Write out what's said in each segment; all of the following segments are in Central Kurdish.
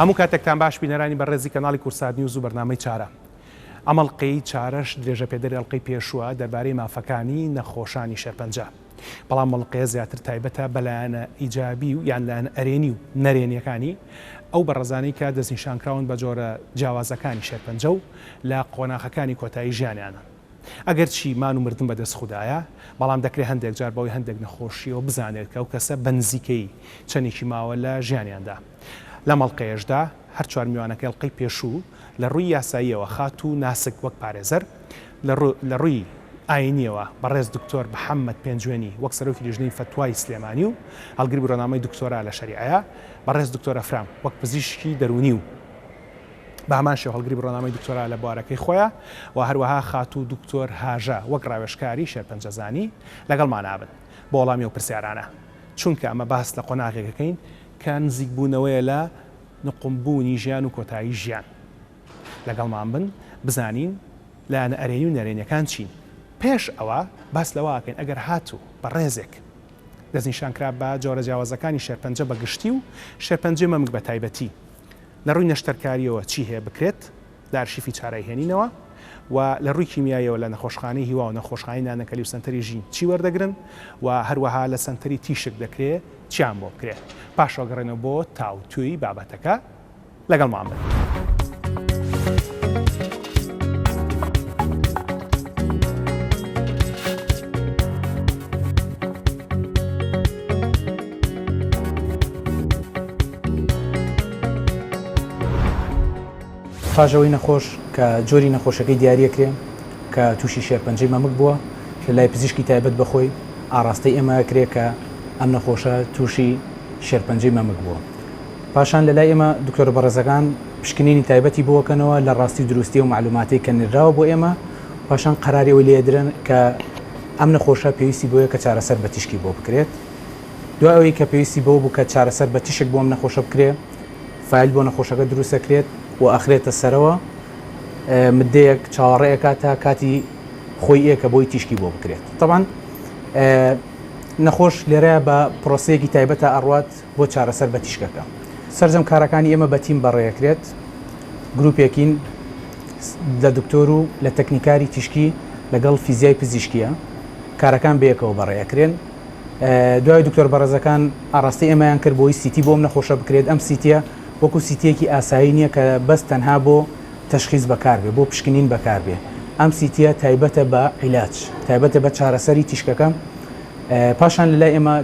هەموو کاتێکتان باش بینەرانی بەڕێزی کەناڵی کوردسات نیوز و بەرنامەی چارە. ئەم ئەڵقەی چارەش درێژەپێدەری ئەڵقەی پێشووە دەربارەی مافەکانی نەخۆشانی شێرپەنجە. بەڵام ئەڵقەیە زیاتر تایبەتە بە لایەنە ئیجابی و یان لایەنە ئەرێنی و نەرێنیەکانی ئەو بەڕێزانەی کە دەستنیشانکراون بە جۆرە جیاوازەکانی شێرپەنجە و لە قۆناخەکانی کۆتایی ژیانیانن. ئەگەرچی مان و مردن بەدەست خودایە، بەڵام دەکرێت هەندێک جار بەهۆی هەندێک نەخۆشییەوە بزانرێت کە ئەو کەسە بە نزیکەیی چەندێکی ماوە لە ژیانیاندا. لەم ئەڵقەیەشدا هەر چوار میوانەکەی ئەڵقەی پێشوو لە ڕووی یاساییەوە خاتوو ناسک وەک پارێزەر، لە ڕووی ئایینییەوە بەڕێز دکتۆر محەممەد پێنجوێنی وەک سەرۆکی لیژنەی فەتوای سلێمانی و هەڵگری بڕوانامەی دکتۆرا لە شەریعەیە، بەڕێز دکتۆر ئەفرام وەک پزیشکی دەروونی و بە هەمان شێوە هەڵگری بڕوانامەی دکتۆرا لە بوارەکەی خۆیە و هەروەها خاتوو دکتۆر هاژە وەک ڕاوێژکاری شێرپەنجەزانی لەگەڵمان ئابن بۆ وەڵامی ئەو پرسیارانە چونکە ئەمە باس لە قۆناغێک ئەکەین کە نزیکبوونەوەیە لە نقومبوونی ژیان و کۆتایی ژیان. لەگەڵمان بن بزانین لایەنە ئەرێنی و نەرێنیەکان چین. پێش ئەوە باس لەوە ئەکەین ئەگەر هاتوو بەڕێزێک دەستنیشانکرا بە جۆرە جیاوازەکانی شێرپەنجە بە گشتی و شێرپەنجەی مەمک بە تایبەتی لە ڕووی نەشتەرکارییەوە چی هەیە بکرێت لە ئەرشیفی چارای هێنینەوە و لە ڕووی کیمیاییەوە لە نەخۆشخانەی هیوا و نەخۆشخانەی نانەکەلی و سەنتەری ژین چی وەردەگرن و هەروەها لە سەنتەری تیشک دەکرێ چیان بۆ بکرێ پاشەوە گەڕێنەوە بۆ تاوتوێی بابەتەکە لەگەڵمان بن. پاش ئەوەی نەخۆش کە جۆری نەخۆشەکەی دیاریەکرێ کە تووشی شێرپەنجەی مەمک بووە لە لای پزیشکی تایبەت بەخۆی ئاڕاستەی ئێمە ئەکرێ کە ئەم نەخۆشە تووشی شێرپەنجەی مەمک بووە پاشان لە لای ئێمە دکتۆرە بەڕێزەکان پشکنینی تایبەتی بۆ ئەکەنەوە لە ڕاستی و دروستی ئەو مەعلوماتەی کە نراوە بۆ ئێمە پاشان قەراری ئەوەی لێدرێن کە ئەم نەخۆشە پێویستی بۆیە کە چارەسەر بە تیشکی بۆ بکرێت دوای ئەوەی کە پێویستی بەوە بوو کە چارەسەر بە تیشک بۆ ئەم نەخۆشە بکرێ، فایل بۆ نەخۆشەکە دروست ئەکرێت و ئەخرێتە سەرەوە، مدەیەک چاوەڕێ ئەکات تا کاتی خۆی ئێ کە بۆی تیشکی بۆ بکرێت. تەبعەن نەخۆش لێرە بە پرۆسەیەکی تایبەتە ئەڕوات بۆ چارەسەر بە تیشکەکە. سەرجەم کارەکانی ئێمە بە تیم بەڕێکرێت، گروپێکین لە دکتۆر و لە تەکنیکاری تیشکی لەگەڵ فیزیای پزیشکیە، کارەکان بەیەکەوە بەڕێ ئەکرێن. دوای دکتۆر بەڕێزەکان ئاڕاستەی ئێمەیان کرد بۆی سیتی بۆ ئەم نەخۆشە بکرێت، ئەم سیتیە وەکو سیتیەکی ئاسایی نییە کە بەس تەنها بۆ تەشخیس بەکاربێ بۆ پشکنین بەکاربێ، ئەم سیتیە تایبەتە بە عیلاج تایبەتە بە چارەسەری تیشکەکە، پاشان لەلای ئێمە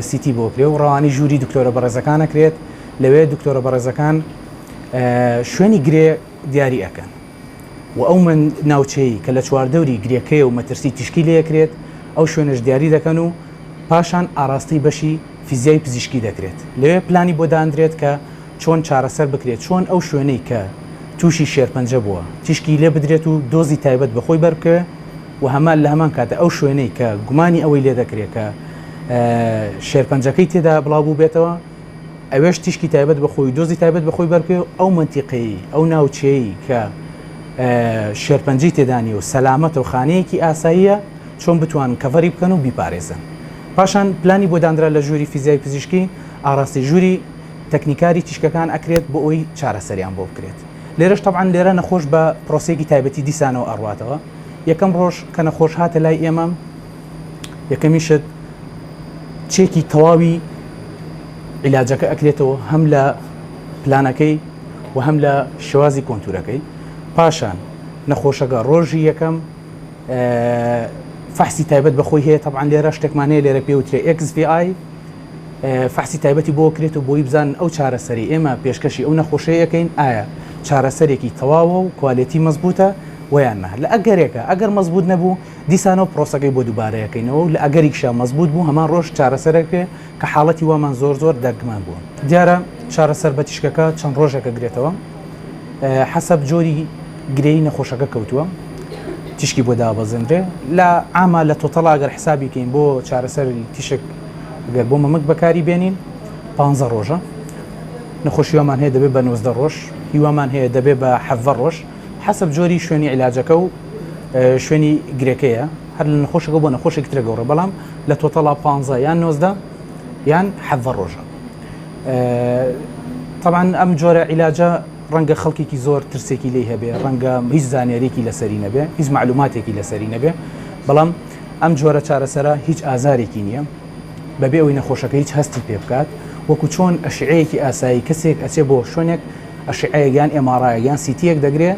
سیتی بۆ کرێ و ڕەوانەی ژووری دکتۆرە بەڕێزەکان ئەکرێت، لەوێ دکتۆرە بەڕێزەکان شوێنی گرێ دیاری ئەکەن. و ئەو ناوچەی کە لە چواردەوری گرێکەیە و مەترسی تیشکی لێکرێت ئەو شوێنەش دیاری دەکەن و پاشان ئاراستەی بەشی فیزیای پزیشکی دەکرێت لەوێ پلانی بۆ داندرێت کە چۆن چارەسەر بکرێت چۆن ئەو شوێنەی کە تووشی شێرپەنجە بووە تیشکی لێ بدرێت و دۆزی تایبەت بە خۆی بەربکەوێ و هەمان لە هەمان کاتە ئەو شوێنەی کە گومانی ئەوەی لێ دەکرێت کە شێرپەنجەکەی تێدا بڵاو بووبێتەوە ئەوێش تیشکی تایبەت بە خۆی و دۆزی تایبەت بە خۆی بەربکەوێ و ئەو مەنتیقەیەی، ئەو ناوچەیەی کە شێرپەنجەی تێدا نییە و سەلامەتە و خانەیەکی ئاساییە، چۆن بتوانن کەڤەری بکەن و بیپارێزن. پاشان پلانی بۆ دانرا لە ژووری فیزیای پزیشکی، ئاراستەی ژووری تەکنیکاری تیشکەکان ئەکرێت بۆ ئەوەی چارەسەریان بۆ بکرێت. لێرەش تەبعەن لێرە نەخۆش بە پرۆسەیەکی تایبەتی دیسانەوە ئەڕواتەوە. یەکەم ڕۆژ کە نەخۆش هاتە لای ئێمە، یەکەمین شت چێکی تەواوی عیلاجەکە ئەکرێتەوە هەم لە پلانەکەی و هەم لە شێوازی کۆنتورەکەی پاشان نەخۆشەکە ڕۆژی یەکەم فەحسی تایبەت بەخۆی هەیە تەبعەن لێرە شتێکمان هەیە لێرە پێوترێ XVI فەحسی تایبەتی بۆ کرێت و بۆی بزانن ئەو چارەسەری ئێمە پێشکەشی ئەو نەخۆشەیەکەین ئایا چارەسەرێکی تەواوە و quality مەزبوتە ویان نا لە ئەگەرێکە ئەگەر مەزبوت نەبوو دیسانەوە پرۆسەکەی بۆ دووبارەیەکەینەوە و لە ئەگەریکشا مەزبوت بوو هەمان ڕۆژ چارەسەرەکرێ کە حاڵەتی وامان زۆر زۆر دەگمەن بووە. دیارە چارەسەر بە تیشکەکە چەند ڕۆژێک ئەگرێتەوە حەسەب جۆری گرێی نەخۆشەکە کەوتووە تیشکی بۆ دابەزێنرێ لە عاما لە total ا ئەگەر حسابی کەین بۆ چارەسەری تیشک گەر بۆ مەمک بەکاری بێنین 15 ڕۆژە نەخۆشی وامان هەیە دەبێت بە 19 ڕۆژ هیوامان هەیە دەبێت بە 17 ڕۆژ حەسەب جۆری شوێنی عیلاجەکە و شوێنی گرێکەیە هەر لە نەخۆشەکە بۆ نەخۆشێکی ترە گەوڕە بەڵام لە total ا 15 یان 19 یان 17 ڕۆژە. تەبعەن ئەم جۆرە عیلاجە ڕەنگە خەڵکێکی زۆر ترسێکی لێی هەبێ، ڕەنگە هیچ زانیاریەکی لەسەری نەبێ، هیچ مەعلوماتێکی لەسەری نەبێ، بەڵام ئەم جۆرە چارەسەرە هیچ ئازارێکی نییە، بەبێ ئەوەی نەخۆشەکە هیچ هەستی پێ بکات، وەکو چۆن ئەشعەیەکی ئاسایی کەسێک ئەچێ بۆ شوێنێک ئەشعەیەک یان MRI یەک یان CT یەک دەگرێ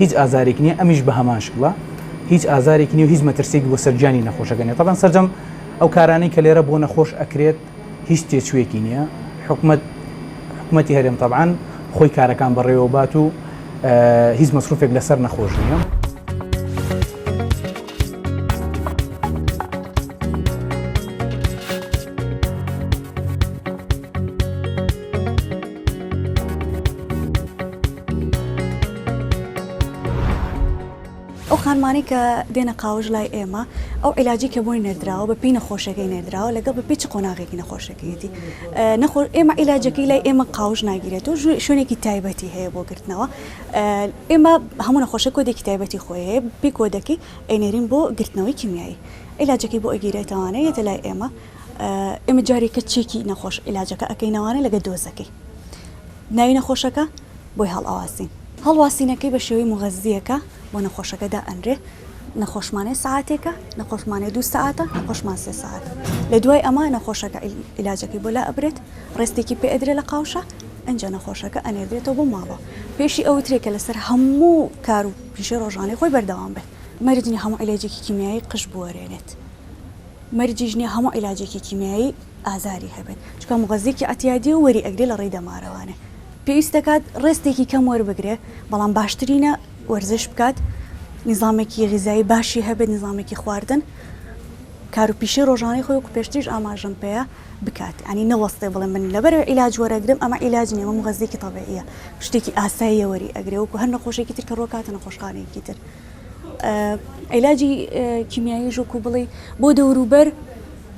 هیچ ئازارێکی نییە، ئەمیش بە هەمان شکڵە هیچ ئازارێکی نییە و هیچ مەترسیەکی بۆ سەر گیانی نەخۆشەکە نییە. تەبعەن سەرجەم ئەو کارانەی کە لێرە بۆ نەخۆش ئەکرێت هیچ تێچوویەکی نییە، حکومەت حکومەتی هەرێم تەبعەن خۆی کارەکان بەڕێوە بات و هیچ مەسروفێک لەسەر نەخۆش نییە. ئەو خانمانەی کە دێنە قاوش لای ئێمە ئەو عیلاجی کە بۆی نێردراوە بە پێی نەخۆشەکەی نێردراوە لەگەڵ بە پێی چ قۆناغێکی نەخۆشەکەیەتی نەخۆ ئێمە عیلاجەکەی لای ئێمە قاوش ناگیرێت و شوێنێکی تایبەتی هەیە بۆ گرتنەوە ئێمە هەموو نەخۆشە کۆدێکی تایبەتی خۆی هەیە پێی کۆدەکەی ئەینێرین بۆ گرتنەوەی کیمیایی عیلاجەکەی بۆ ئەگیرێتەوانە یەتە لای ئێمە ئێمە جارێکە چێکی نەخۆش عیلاجەکە ئەکەینەوانە لەگە دۆزەکەی ناوی نەخۆشەکە بۆی هەڵئەواسین. هەڵواسینەکەی بە شێوەی موغەزییەکە بۆ نەخۆشەکە دائەنرێ، نەخۆشمانێ سەعاتێکە، نەخۆشمانێ دوو سەعاتە، نەخۆشمان سێ سەعاتە. لە دوای ئەمە نەخۆشەکە عیلاجەکەی بۆ لائەبرێت، rest ێکی پێ ئەدرێ لە قاوشە، ئینجا نەخۆشەکە ئەنێردرێتەوە بۆ ماڵەوە. پێشی ئەوترێ کە لەسەر هەموو کار و پیشەی ڕۆژانەی خۆی بەردەوام بێت. مەرج نییە هەموو عیلاجێکی کیمیایی قژ بوەرێنێت. مەرجیش نییە هەموو عیلاجێکی کیمیایی ئازاری هەبێت، چونکە موغەزییەکی ئیعتیادییە و وەری ئەگرێ لە ڕێی دەمارەوانێ. پێویست دەکات rest ێکی کەم وەربگرێ، بەڵام باشترینە وەرزش بکات، نیزامێکی غیزایی باشی هەبێت، نیزامێکی خواردن، کار و پیشەی ڕۆژانەی خۆی وەکو پێشتریش ئاماژەم پێیە بکات، یانی نەوەستێ بڵێ من لەبەر عیلاج وەرەگرم، ئەمە عیلاج نییە، ئەمە موغەزییەکی تەبیعییە، شتێکی ئاساییە وەری ئەگرێ وەکو هەر نەخۆشێکی تر کە ڕۆکاتە نەخۆشخانەیەکی تر. عیلاجی کیمیاییش وەکو بڵێی بۆ دەوروبەر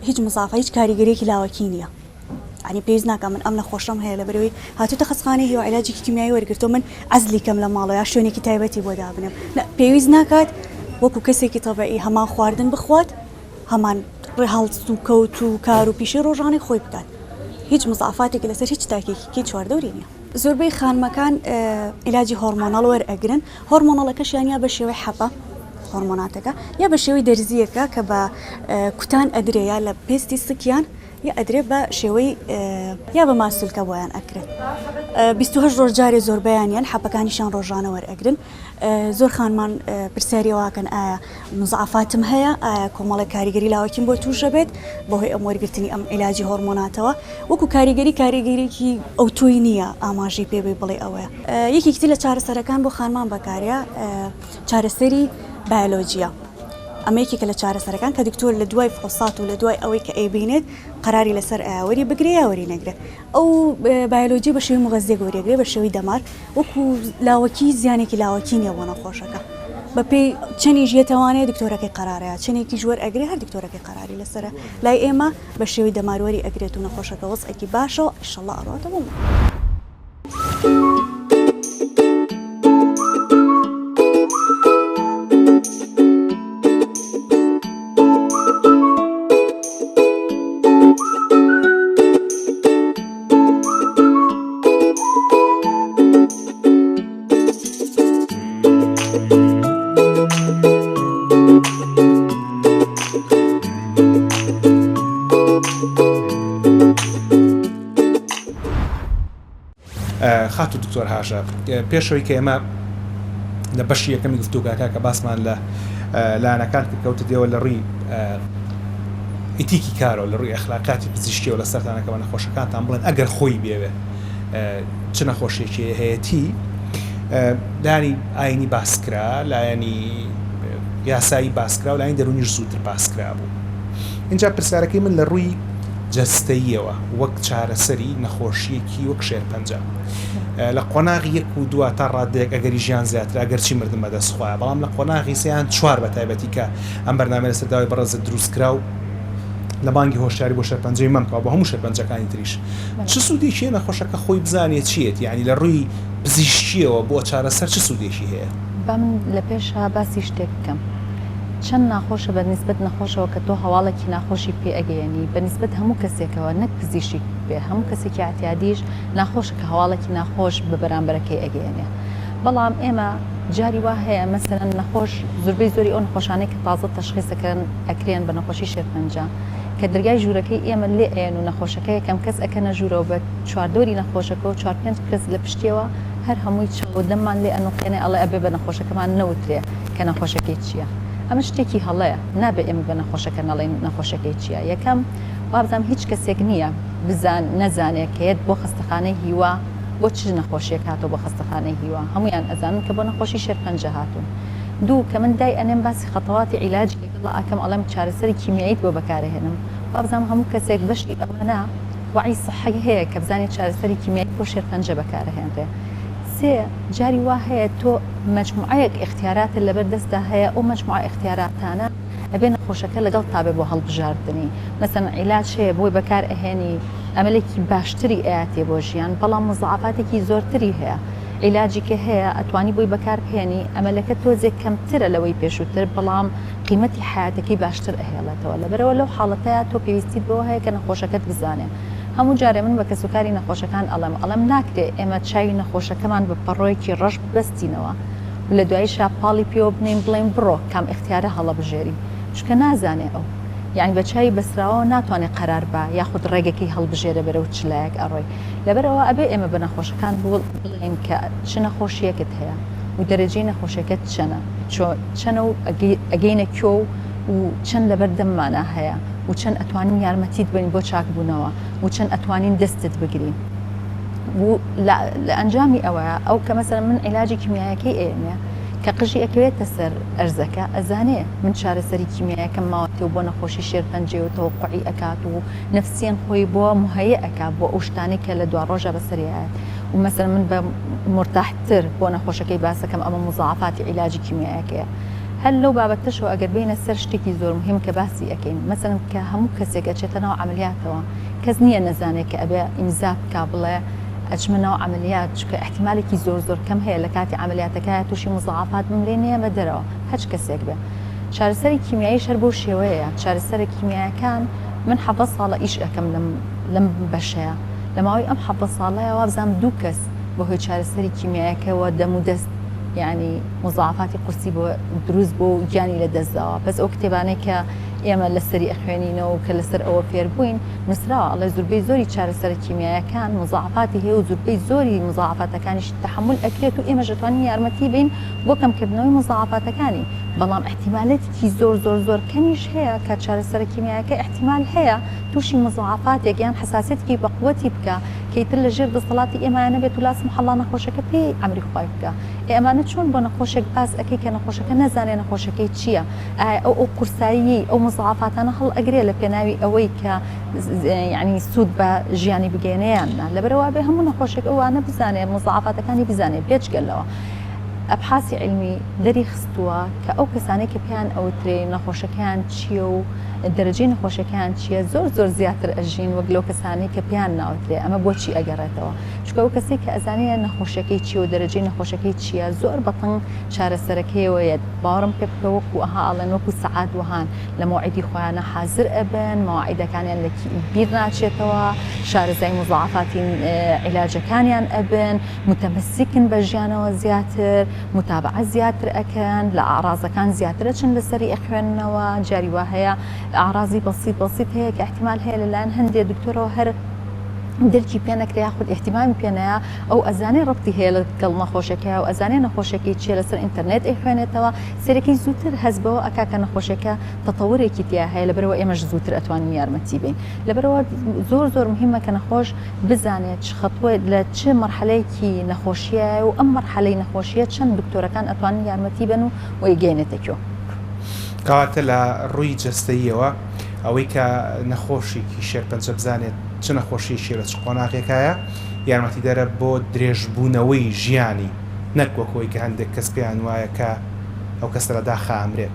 هیچ مزافە هیچ کاریگەریەکی لاوەکی نییە ینی پێویست ناکە من ئەم نەخۆشەم هەیە لە بەرەوەی هاتوتە خەسخانەی هیوا عیلاجێکی کیمیایی وەرگرتو من عەزلی کەم لە ماڵەوە یا شوێنێکی تایبەتی بۆ دابنێم پێویست ناکات وەکو کەسێکی تەبعی هەمان خواردن بخوات هەمان هەڵسوکەوت و کار و پیشەی ڕۆژانەی خۆی بکات هیچ مزعفاتێکی لەسەر هیچ تاکێکی کی چواردەوری نییە زۆربەی خانمەکان عیلاجی hormonal وەرئەگرن hormonal ەکەشیان یا بە شێوەی حەپە هۆرمۆناتەکە یا بە شێوەی دەرزییەکە کە بە کوتان ئەدرێ یا لە پێستی سکیان یا ئەدرێ بە شێوەی یا بە ماسولکە بۆیان ئەکرێت 28 ڕۆژ جارێ زۆربەیانیان حەپەکانیشان ڕۆژانە وەرئەگرن زۆر خانمان پرسیاری ئەوە ئەکەن ئایا مزعفاتم هەیە ئایا کۆمەڵێک کاریگەری لاوەکیم بۆ تووشە بێت بەهۆی ئەم وەرگرتنی ئەم عیلاجی هۆرمۆناتەوە وەکو کاریگەری کاریگەریکی ئەوتۆی نییە ئاماژەی پێ بێ بڵێ ئەوەیە یەکێکی تر لە چارەسەرەکان بۆ خانمان بەکارە چارەسەری بایۆلۆجیە ئەمە یەکێکە لە چارەسەرەکان کە دکتۆر لە دوای فحوسات و لە دوای ئەوەی کە ئەیبینێت قەراری لەسەر ئایا وەری بگرێ یا وەری نەگرێ ئەو بایۆلۆجی بە شێوەی موغەزیەک وەریەگرێ بە شێوەی دەمار وەکو لاوەکی زیانێکی لاوەکی نییە بۆ نەخۆشەکە بەپێی چەنیش یەتەوانەیە دکتۆرەکەی قەرارەیە چەنێکیش وەرئەگرێ هەر دکتۆرەکەی قەراری لەسەرە لای ئێمە بە شێوەی دەمار وەری ئەگرێت و نەخۆشەکە وەزعێکی باشەوە ئیشەڵا ئەڕواتەوە بۆ ماڵ. خاتوو دکتۆر هاژە پێشەوەی کە ئێمە لە بەشی یەکەمی گفتوگاکە کە باسمان لە لایەنەکان کرد کەوتە دێوە لە ڕووی ئیتیکی کارەوە لە ڕووی ئەخلاقاتی پزیشکیەوە لە سەرتانەکە بە نەخۆشەکانتان بڵێن ئەگەر خۆی بێوێ چ نەخۆشیێکی هەیەتی لایەنی ئاینی باسکرا لایەنی یاسایی باسکرا و لایەنی دەرونیش زووتر باسکرا بوو اینجا پرسیارەکەی من لە ڕووی جەستەییەوە وەک چارەسەری نەخۆشییەکی وەک شێرپەنجە لە قۆناغی یەک و دو تا ڕادەیەک ئەگەری ژیان زیاترە ئەگەرچی مردن بەدەست خوایە بەڵام لە قۆناغی سێ یان چوار بە تایبەتی کە ئەم بەرنامەیە لەسەر داوای بەڕێزت دروست کرا و لە بانگی هۆشیاری بۆ شێرپەنجەی مەمکەوە بۆ هەموو شێرپەنجەکانی تریش چ سوودێکی هەیە نەخۆشەکە خۆی بزانێت چییەتی یانی لە ڕووی پزیشکییەوە بۆ چارەسەر چ سوودێکی هەیە؟ با من لە پێشا باسی شتێک بکەم. چەند ناخۆشە بە نیسبەت نەخۆشەوە کە تۆ هەواڵێکی ناخۆشی پێ ئەگەیەنی بە نیسبەت هەموو کەسێکەوە نەک پزیشک بێ هەموو کەسێکی ئەعتیادیش ناخۆشە کە هەواڵێکی ناخۆش بە بەرامبەرەکەی ئەگەیەنێ بەڵام ئێمە جاری وا هەیە مەسەلەن نەخۆش زوربەی زۆری ئەو نەخۆشانەی کە تازە تەشخیس ئەکەن ئەکرێن بە نەخۆشی شێرپەنجە کە دەرگای ژوورەکەی ئێمە لێ ئەیەن و نەخۆشەکە یەکەم کەس ئەکەنە ژوورەوە بە چواردەوری نەخۆشەکە و چوارپێنج کەس لە پشتیەوە هەر هەمووی چاو و دەممان لێ ئەنوقێنێ ئەڵێ ئەبێ بە نەخۆشەکەمان نەوترێ کە نەخۆشەکەی چییە ئەمە شتێکی هەڵەیە نابێ ئێمە بە نەخۆشەکە نەڵێین نەخۆشەکەی چییە یەکەم وابزانم هیچ کەسێک نییە بزان نەزانێ کە یەت بۆ خەستەخانەی هیوا بۆ چ نەخۆشیەک هاتووە بۆ خەستەخانەی هیوا هەموویان ئەزانن کە بۆ نەخۆشی شێرپەنجە هاتوون دوو کە من دای ئەنێم باسی خەتەواتی عیلاجی لەگەڵا ئەکەم ئەڵێم چارەسەری کیمیاییت بۆ بەکارەهێنم وابزانم هەموو کەسێک بەشی ئەوانە وەعی سحی هەیە کە بزانێ چارەسەری کیمیایی بۆ شێرپەنجە بەکارەهێنرێ سێ جاری وا هەیە تۆ مەجموعەیەک ئیختیاراتت لەبەر دەستدا هەیە ئەو مەجموعە ئیختیاراتانە ئەبێ نەخۆشەکە لەگەڵتا بێ بۆ هەڵبژاردنی مەسەن عیلاج هەیە بۆی بەکار ئەهێنی ئەمەلێکی باشتری ئەیاتێ بۆ ژیان بەڵام مزاعەفاتێکی زۆرتری هەیە عیلاجی کە هەیە ئەتوانی بۆی بەکار بهێنی ئەمەلەکە تۆزێک کەمترە لەوەی پێشووتر بەڵام قیمەتی حەیاتەکەی باشتر ئەهێڵێتەوە لەبەرئەوە لەو حاڵەتەیا تۆ پێویستیت بەوە هەیە کە نەخۆشەکەت بزانێ هەموو جارێ من بە کەسوکاری نەخۆشەکان ئەڵێم ئەڵێم ناکرێ ئێمە چاوی نەخۆشەکەمان بە پەڕۆیەکی ڕەش ببەستینەوە و لە دواییشا پاڵی پێوە بنێین بڵێین بڕۆ کام ئیختیارە هەڵەبژێری چونکە نازانێ ئەو یانی بە چاوی بەسراوەوە ناتوانێ قەرار با یاخود ڕێگەکەی هەڵبژێرێ بەرەو چ لایەک ئەڕۆی لەبەرئەوە ئەبێ ئێمە بە نەخۆشەکان بڵێین کە چ نەخۆشیەکت هەیە و دەرەجەی نەخۆشیەکەت چەنە چەنە و ئەگەینە کوێ و و چەند لەبەر دەممانا هەیە و چەند ئەتوانین یارمەتیت بەین بۆ چاکبوونەوە و چەند ئەتوانین دەستت بگرین و لە ئەنجامی ئەوەیە ئەو کە مەسەلەن من عیلاجی کیمیایەکەی ئەیەمێ کە قژی ئەکەوێتە سەر ئەرزەکە ئەزانێ من چارەسەری کیمیایەکەم ماوەتێ و بۆ نەخۆشی شێرپەنجەیە و تەوەقوعی ئەکات و نەفسیەن خۆی بۆ موهەیە ئەکا بۆ ئەو شتانەی کە لە دواڕۆژا بەسەری ئایەت و مەسەلەن من بە مورتاحتر بۆ نەخۆشەکەی باسەکەم ئەمە موزاعەفاتی عیلاجی کیمیایەکەیە هەر لەو بابەتەشەوە ئەگەر بێینە سەر شتێکی زۆر مهم کە باسی ئەکەین مەسەلەن کە هەموو کەسێک ئەچێتە ناو عەمەلیاتەوە کەس نییە نەزانێ کە ئەبێ ئیمزا بکا بڵێ ئەچمە ناو عەمەلیات چونکە ئیحتیمالێکی زۆر زۆر کەم هەیە لە کاتی عەمەلیاتەکەیا تووشی موزاعەفات بم لێ نەیەمە دەرەوە هەچ کەسێک بێ چارەسەری کیمیاییش هەر بەو شێوەیەیە چارەسەرە کیمیایەکان من 17 ساڵە ئیش ئەکەم لەم لەم بەشەیە لە ماوەی ئەم 17 ساڵەیە وابزانم دوو کەس بەهۆی چارەسەری کیمیایەکەوە دەم و دەست یعنی مزاعفاتی قورسی بۆ دروست بۆ و گیانی لە دەستداوە بەس ئەو کتێبانەی کە ئێمە لەسەری ئەخوێنینەوە و کە لەسەر ئەوە فێر بووین نووسراوە ئەڵێ زوربەی زۆری چارەسەرە کیمیایەکان مزاعفاتی هەیە و زوربەی زۆری مزاعفاتەکانیش تەحەمول ئەکرێت و ئێمەش ئەتوانین یارمەتی بین بۆ کەمکردنەوەی مزاعفاتەکانی بەڵام ئیحتیمالێتێکی زۆر زۆر زۆر کەمیش هەیە کە چارەسەرە کیمیایەکە ئیحتیمال هەیە تووشی مزاعفاتێک یان حەساسیەتێکی بەقوەتی بکا کە ئیتر لە ژێر دەسەڵاتی ئێمەیا نەبێت و لاسمحەڵا نەخۆشەکە پێی ئەمری خوای بکا. ئێ ئەمانە چۆن بۆ نەخۆشێک باس ئەکەی کە نەخۆشەکە نەزانێ نەخۆشەکەی چییە؟ ئایا ئەو ئەو قورساییەی ئەو مزاعەفاتانە هەڵئەگرێ لە پێناوی ئەوەی کە یعنی سوود بە ژیانی بگەیەنێ یان نا؟ لەبەرئەوە ئەبێ هەموو نەخۆشێک ئەوانە بزانێ مزاعەفاتەکانی بزانێ بێجگە لەوە ئەبحاسی عیلمی دەری خستووە کە ئەو کەسانەی کە پێیان ئەوترێ نەخۆشەکەیان چییە و دەرەجەی نەخۆشەکەیان چییە زۆر زۆر زیاتر ئەژین وەک لەو کەسانەی کە پێیان ناوترێ ئەمە بۆچی ئەگەڕێتەوە؟ چونکە ئەو کەسەی کە ئەزانێ نەخۆشیەکەی چیە و دەرەجەی نەخۆشەکەی چیە زۆر بەتەنگ چارەسەرەکەیەوە یەت باوەڕم پێ بکە وەکو ئەها ئەڵێن وەکو سەعات وەهان لە مەوعیدی خۆیانە حازر ئەبن مەواعیدەکانیان لە بیر ناچێتەوە شارەزای مزاعەفاتی عیلاجەکانیان ئەبن متەمەسیکن بە ژیانەوە زیاتر متابعە زیاتر ئەکەن لە ئاڕازەکان زیاتر ئەچن لەسەری ئەخوێننەوە جاری وا هەیە ئاڕازی بەسیت بەسیت هەیە کە ئیحتیمال هەیە لەلایەن هەندێ دکتۆرەوە هەر درکی پێ نەکرێ یاخود ئیهتیمامی پێ نەیە ئەو ئەزانێ ڕەبتی هەیە لەگەڵ نەخۆشەکەیا و ئەزانێ نەخۆشەکەی چیە لەسەر ئینتەرنێت ئەیخوێنێتەوە سەیرەکەی زووتر هەست بەوە ئەکا کە نەخۆشەکە تەتەورێکی تیا هەیە لەبەرئەوە ئێمەش زووتر ئەتوانین یارمەتی بەین لەبەرئەوە زۆر زۆر مهمە کە نەخۆش بزانێت چ خەتوە لە چ مەرحەلەیەکی نەخۆشیایە و ئەم مەرحەلەی نەخۆشیە چەند دکتۆرەکان ئەتوانن یارمەتی بەن و و ئەیگەیەنێتە کوێ. کەواتە لە ڕووی جەستەییەوە ئەوەی کە نەخۆشێکی شێرپەنجە بزانێت چ نەخۆشیەکی لە چ قۆناغێکایە یارمەتیدەرە بۆ درێژبوونەوەی ژیانی نەک وەک ئەوەی کە هەندێک کەس پێیان وایە کە ئەو کەسە لە داخا ئەمرێت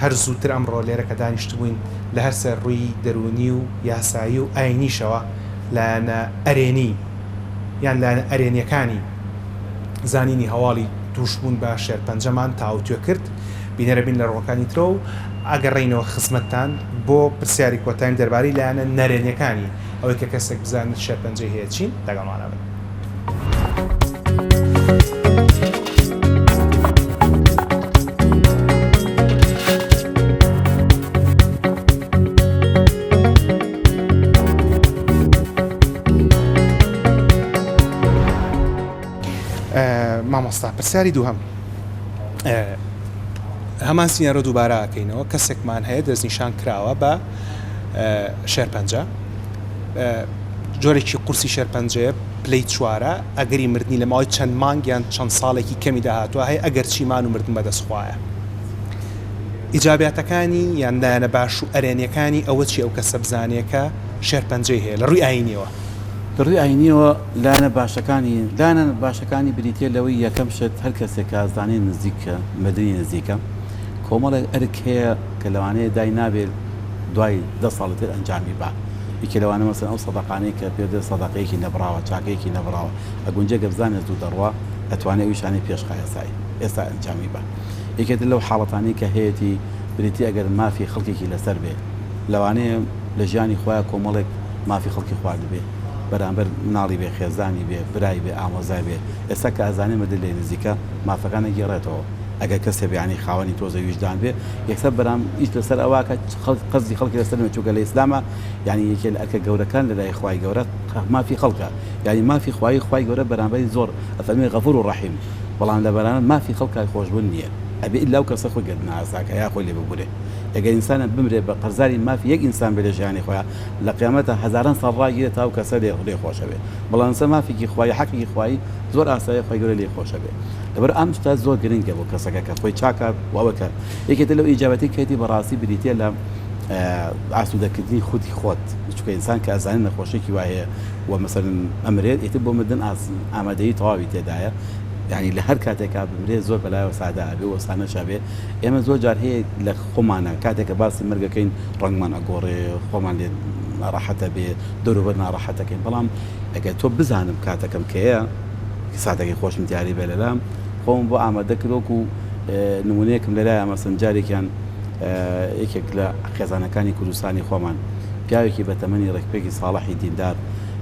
هەر زووتر ئەمڕۆ لێرە کە دانیشتبووین لە هەر سەر ڕووی دەروونی و یاسایی و ئاینیشەوە لایەنە ئەرێنی یان لایەنە ئەرێنیەکانی زانینی هەواڵی تووشبوون بە شێرپەنجەمان تاوتوێ کرد. بینەرە بین لە ڕۆکانی ترەوە و ئەگەڕێینەوە خزمەتتان بۆ پرسیاری کۆتایم دەربارەی لایەنە نەرێنیەکانی ئەوەی کە کەسێک بزانێت شێرپەنجەی هەیە چین، لەگەڵمانە بن. مامۆستا پرسیاری دووهەم هەمان سینارۆ دووبارە ئەکەینەوە کەسێکمان هەیە دەستنیشان کراوە بە شێرپەنجە جۆرێکی قورسی شێرپەنجەیە پلەی چوارە ئەگەری مردنی لە ماوەی چەند مانگ یان چەند ساڵێکی کەمی داهاتوە هەیە ئەگەر چیمان و مردن بەدەست خوایە ئیجابیاتەکانی یان لایەنە باش و ئەرێنیەکانی ئەوە چی ئەو کەسە بزانێ کە شێرپەنجەی هەیە لە ڕووی ئاینیەوە؟ لە ڕووی ئاینیەوە لایەنە باشەکانی لایەنە باشەکانی بریتیە لەوەی یەکەم شت هەر کەسێک کە ئەزانێ نزیکە مردنی نزیکە کۆمەڵێک ئەرک هەیە کە لەوانەیە دای نابێت دوای دە ساڵی تر ئەنجامی با یەکێ لەوانە مەسەلەن ئەو سەدەقانەی کە پێ دەڵێ سەدەقەیەکی نەبڕاوە چاکەیەکی نەبڕاوە ئەگونجێ گەر بزانێ زوو دەڕوا ئەتوانێ ئەو ئیشانەی پێش خا ئێستا ئێستا ئەنجامی با یەکێ تر لەو حاڵەتانەی کە هەیەتی بریتیە ئەگەر مافی خەڵکێکی لەسەر بێ لەوانەیە لە ژیانی خۆیا کۆمەڵێک مافی خەڵکی خواردبێ بەرامبەر مناڵی بێ خێزانی بێ برای بێ ئامۆزای بێ ئێستا کە ئەزانێ مردن لێ نزیکە مافەکان ئەگێڕێتەوە ئەگەر کەسێ بێ یانی خاوەنی تۆزێ ویژدان بێ یەکسەر بەرام ئیش لەسەر ئەوە کە خەڵک قەرزی خەڵکی لەسەر نەبێ چونکە لە ئیسلاما یانی یەکێ لە ئەرکە گەورەکان لە لای خوای گەورە مافی خەڵکە یانی مافی خوایی خوای گەورە بەرامبەری زۆر ئەفەرموێ غەفور و ڕەحیم بەڵام لە بەرامبەر مافی خەڵکا خۆشبوون نییە ئەبێ ئیلا ئەو کەسە خۆی گەردن ئازا کا یا خۆی لێ ببورێ ئەگەر ئینسانە بمرێ بە قەرزاری مافی یەک ئینسان بێ لە ژیانی خۆیا لە قیامەتا هەزاران ساڵ ڕاگیرێ تا ئەو کەسە لێ لێ خۆشەبێ بەڵام لەسەر مافێکی خوایی حەقێکی خوایی زۆر ئاسایە خوای گەورە لێی خۆشەبێ لەبەر ئەم شتە زۆر گرنگە بۆ کەسەکە کە خۆی چاکە و ئەوە کە یەکێ تر لەو ئیجابەتی کەیتی بەڕاستی بریتیە لە ئاسوودەکردنی خودی خۆت چونکە ئینسان کە ئەزانێت نەخۆشیێکی وا هەیە و مەسەلەن ئەمرێت ئیتر بۆ مردن ئامادەیی تەواوی تێدایە یعنی لە هەر کاتێکا بمرێت زۆر بەلایەوە سادە ئەبێ و سانەش ئەبێ ئێمە زۆر جار هەیە لە خۆمانە کاتێک کە باسی مەرگەکەین ڕەنگمان ئەگۆڕێ خۆمان لێ ناڕەحەتە بێ دەوروبەر ناڕەحەتەکەین بەڵام ئەگەر تۆ بزانم کاتەکەم کەیە ساتەکەی خۆشم دیاری بێ لەلام خۆم بۆ ئامادە کرد وەکو نمونەیەکم لەلایە مەسەن جارێکیان یەکێک لە خێزانەکانی کوردستانی خۆمان پیاوێکی بە تەمەنی ڕێکپێکی ساڵحی دیندار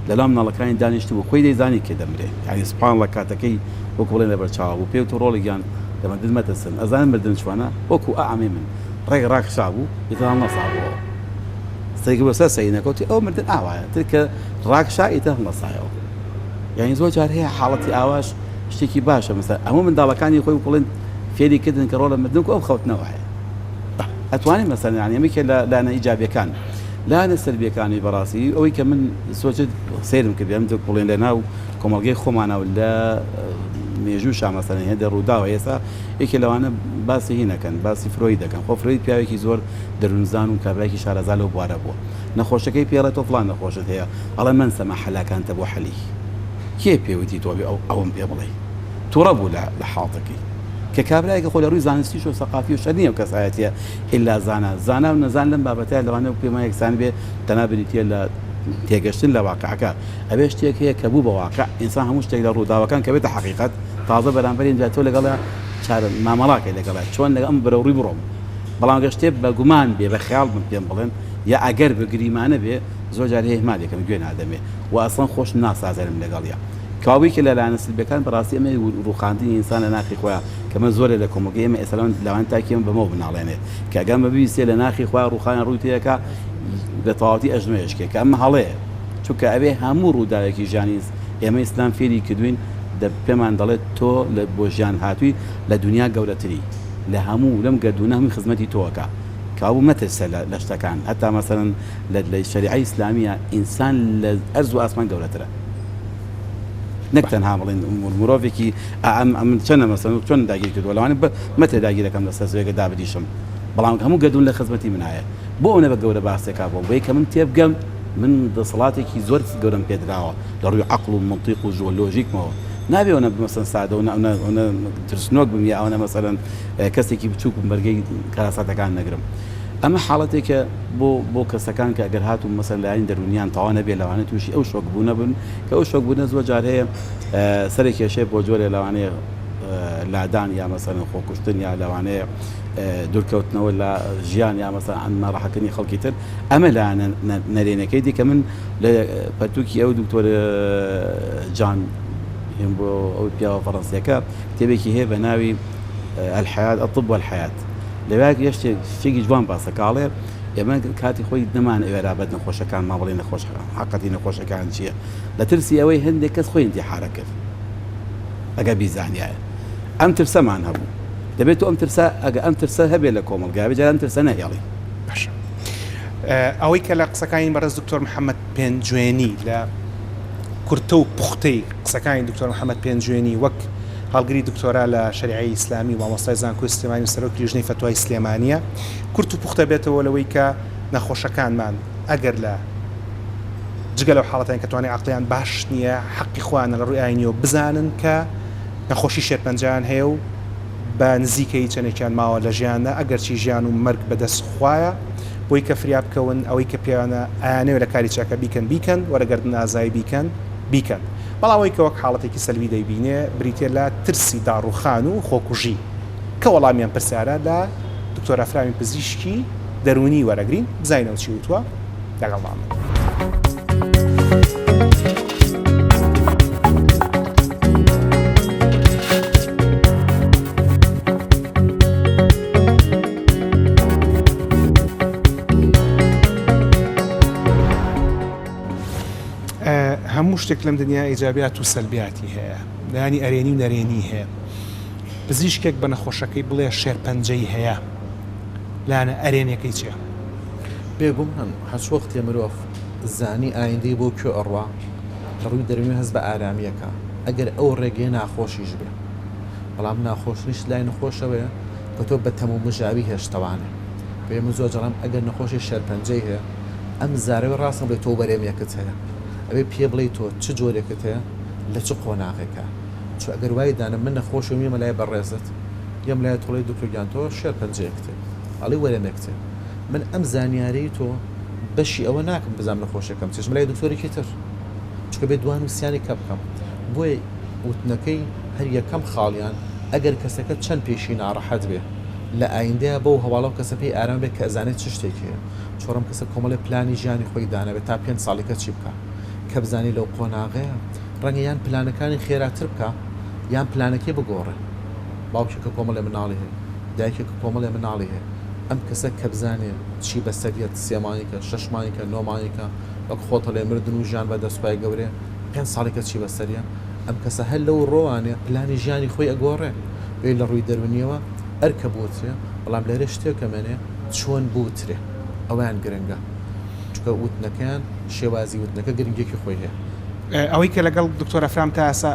لەلا مناڵەکانی دانیشت بوو خۆی دەیزانی کە دەمرێ یعنی سبحان الله کاتەکەی وەکو بڵێن لەبەر چاوە بوو پێی وتو ڕۆڵی گیان لە مردن مەترسن ئەزانن مردن چۆنە وەکو ئا ئەمەی من ڕێک ڕاکشابوو ئیتر هەڵنەسابووەوە سەیرکرد بۆ سەر سەرینەکە وتی ئەو مردن ئاوایە تر کە ڕاکشا ئیتر هەڵنەسایەوە یعنی زۆر جار هەیە حاڵەتی ئاواش شتێکی باشە مەسەلەن هەموو منداڵەکانی خۆی بڵێن فێری کردن کە ڕۆڵە مردن کو ئەو خەوتنەوە هەیە ئەتوانین مەسەلەن یعنی ئەمە کە لە لایەنە ئیجابیەکان لایەنە سەلبیەکانی بەڕاستی ئەوەی کە من سۆچت سەیرم کرد ئەم بڵێن لە ناو کۆمەڵگەی خۆمانە و لە مێژوو مەسەلەن هێندە ڕووداوە ئێستا یەکێ لەوانە باسی هی نەکەن باسی فرۆید دەکەن خۆ فرۆید پیاوێکی زۆر دەروونزان و کابرایکی شارەزا لەو بوارە بووە نەخۆشەکەی پێڵێ تۆ فڵان نەخۆشت هەیە ئەڵێ من سەما حەلاکانتە بۆ حەلی کێ پێوتی تۆ بێ ئەو ئەوم پێ بڵێ توڕە بوو لە لە حاڵتەکەی کە کابرایەکە خۆ لە ڕووی زانستیش و سەقافی و شەر نییە و کەسایەتیە ئیلا زانا زانا و نەزان لەم بابەتە لەوانەیە پێمان یەکسان بێ تەنها بریتیە لە تێگەشتن لە واقعەکە ئەوێ شتێک هەیە کە بوو بە واقع ئینسان هەموو شتێک لە ڕووداوەکان کە بێتە حەقیقەت تازە بەرامبەری ئینجا تۆ لەگەڵیا چارە مامەڵاکەی لەگەڵیا چۆن لەگەڵ ئەم بەرەو ڕووی بڕۆم بەڵام گەر شتێ بە گومان بێ بە خەیاڵ بم پێم بڵێن یا ئەگەر بە گریمانە بێ زۆر جار هەیە ئیهمالێکم گوێ نادەمێ و ئەسڵەن خۆشم ناسازێنم لەگەڵیا کەوابوو یەکێ لە لایەنە سلبیەکان بەڕاستی ئەمە ڕووخاندنی ئینسان لە ناخی خۆیا کە من زۆرێ لە کۆمەڵگەی ئێمە ئێستا لەوان تاکی ئێمە بەمەوە بناڵێنێ کە ئەگەر ئەمە ببیستێ لە ناخی خۆیا ڕووخانە ڕووی تێکا بە تەواوەتی ئەژنۆ ئەشکێ کە ئەمە هەڵەیە چونکە ئەبێ هەموو ڕووداوێکی ژیانی ئێمە ئیسلام فێری کردوین دە پێمان دەڵێت تۆ لە بۆ ژیان هاتووی لە دونیا گەورەتری لە هەموو لەم گەردوونە هەمووی خزمەتی تۆ ئەکا کەوابوو مەترسە لە لە شتەکان هەتا مەسەلەن لە لە شەریعەی ئیسلامیە ئینسان لە ئەرز و ئاسمان گەورەترە نەک تەنها بڵێن مرۆڤێکی ئەم ئەمن چەنە مەسەلەن چۆن داگیر کردووە لەوانەیە مەترێ داگیرەکەم لەسەر زەویەکە دابنیشم بەڵام هەموو گەردوون لە خزمەتی منایە بۆ ئەونە بە گەورە باسێکا بۆم بۆیە کە من تێبگەم من دەسەڵاتێکی زۆر گەورەم پێدراوە لە ڕووی عەقڵ و مەنتیق و لۆژیکمەوە نابێ ئەونە مەسەن سادە و ئەونە ترسنۆک بم یا ئەونە مەسەلەن کەسێکی بچووک بم بەرگەی کارەساتەکان نەگرم ئەمە حاڵەتێکە بۆ بۆ کەسەکان کە ئەگەر هاتوو مەسەن لایەنی دەروونیان تەواو نەبێ لەوانەیە تووشی ئەو شۆک بوونە بن کە ئەو شۆک بوونە زۆر جار هەیە سەرێک کێشەیە بۆ جۆرێ لەوانەیە. لادان یا مەسەلەن خۆکوشتن یا لەوانەیە دوورکەوتنەوە لە ژیان یا مەسەلەن ئەم ناڕەحەتکردنی خەڵکی تر ئەمە لایەنە نەرێنەکەی دی کە من لە پەرتووکی ئەو دکتۆر جان هێمبۆ ئەو پیاوە فەڕەنسیەکە کتێبێکی هەیە بە ناوی الحیات الطب والحیات لەوێ شتێک شتێکی جوان باسە کاڵێ ئێمە کاتی خۆی نەمان ئەوێرا بە نەخۆشەکانمان بڵێ نەخۆش حقەتی نەخۆشەکان چییە لە ترسی ئەوەی هەندێک کەس خۆی انتحارە کرد ئەگەر بیزانیایە ئەم ترسەمان هەبوو دەبێت تۆ ئەم ترسە ئەگە ئەم ترسە هەبێت لە کۆمەڵگا بێ جاران ترسە نەهێڵی. باشە ئەوەی کە لە قسەکانی بەڕێز دکتۆر محەممەد پێنجوێنی لە کورتە و پوختەی قسەکانی دکتۆر محەممەد پێنجوێنی وەک هەڵگری دکتۆرا لە شەریعەی ئیسلامی و مامۆستای زانکۆی سلێمانی و سەرۆکی لیژنەی فەتوای سلێمانییە کورت و پوختە بێتەوە لەوەی کە نەخۆشەکانمان ئەگەر لە جگە لەو حاڵەتانی کە توانای عەقڵیان باش نییە حەقی خۆیانە لە ڕووی ئاینیەوە بزانن کە نەخۆشی شێرپەنجەیان هەیە و بە نزیکەیی چەندێکیان ماوە لە ژیاندا ئەگەرچی ژیان و مەرگ بەدەست خوایە بۆی کە فریا بکەون ئەوەی کە پێیانە ئەیانەوێ لە کاری چاکە بیکەن بیکەن وە لە گەردن ئازایی بیکەن بیکەن بەڵام ئەوەی کە وەک حاڵەتێکی سەلبی دەیبینێ بریتیە لە ترسی داڕوخان و خۆکوژی کە وەڵامی ئەم پرسیارە لە دکتۆر ئەفرامی پزیشکی دەروونی وەرەگرین بزانین ئەو چی وتووە لەگەڵمان بن. هەموو شتێک لەم دنیا ئیجابیات و سەلبیاتی هەیە لایەنی ئەرێنی و نەرێنی هەیە پزیشکێک بە نەخۆشەکەی بڵێ شێرپەنجەی هەیە لایەنە ئەرێنیەکەی چیە؟ بێگومان هەچ وەختێ مرۆڤ زانی ئایندەی بۆ کوێ ئەڕوا لە ڕووی دەروونی هەست بە ئارامی ئەکا ئەگەر ئەو ڕێگەیە ناخۆشیش بێ بەڵام ناخۆشتریش لای نەخۆشەوەیە کە تۆ بە تەم و مژاوی هێشتەوانێ بۆیە من زۆر جاران ئەگەر نەخۆشی شێرپەنجەی هەیە ئەم زارەوەی ڕاستە بڵێ تۆ وەرێمیەکت هەیە ئەبێ پێ بڵێی تۆ چ جۆرێکت هەیە لە چ قۆناغێکە چو ئەگەر وای دانە من نەخۆشم یەمە لای بەڕێزت یەم لای تۆڵی دکتۆر گیان تۆ شێرپەنجەیەکت هەیە ئەڵێ وەرەمێکت هەیە من ئەم زانیارەی تۆ بەشی ئەوە ناکەم بزانم نەخۆشیەکەم چیە چمە لای دکتۆرێکی تر چونکە بێ دوان و سیانی کە بکەم بۆیە وتنەکەی هەر یەکەم خاڵیان ئەگەر کەسەکە چەند پێشی ناڕەحەت بێ لە ئایندەیا بەو هەواڵەو کەسە پێی ئارام بێت کە ئەزانێت چ شتێکی هەیە چۆڕم کەسە کۆمەڵێ پلانی ژیانی خۆی دانابێت تا پێنج ساڵی کە چی بکا کە بزانی لەو قۆناغەیە ڕەنگە یان پلانەکانی خێراتر بکا یان پلانەکەی بگۆڕێ. باوکێک کە کۆمەڵێ مناڵی هەیە، دایکێک کە کۆمەڵێ مناڵی هەیە، ئەم کەسە کە بزانێ چی بەسەر یەت، سێ مانگێکە، شەش مانگێکە، نۆ مانگێکە، وەک خۆت ئەڵێ مردن و ژیان بە دەست خوای گەورەیە، پێنج ساڵێکە چی بەسەر یە، ئەم کەسە هەر لەو ڕۆوانێ پلانی ژیانی خۆی ئەگۆڕێ. بۆیە لە ڕووی دەروونییەوە ئەرکە بوترێ، بەڵام لێرە شتێک ئەمێنێ چۆن بوترێ، ئەوەیان گرنگە. چونکە وتنەکەیان، شێوازی وتنەکە گرنگییەکی خۆی هەیە. ئەوەی کە لەگەڵ دکتۆر ئەفرام تا ئێستا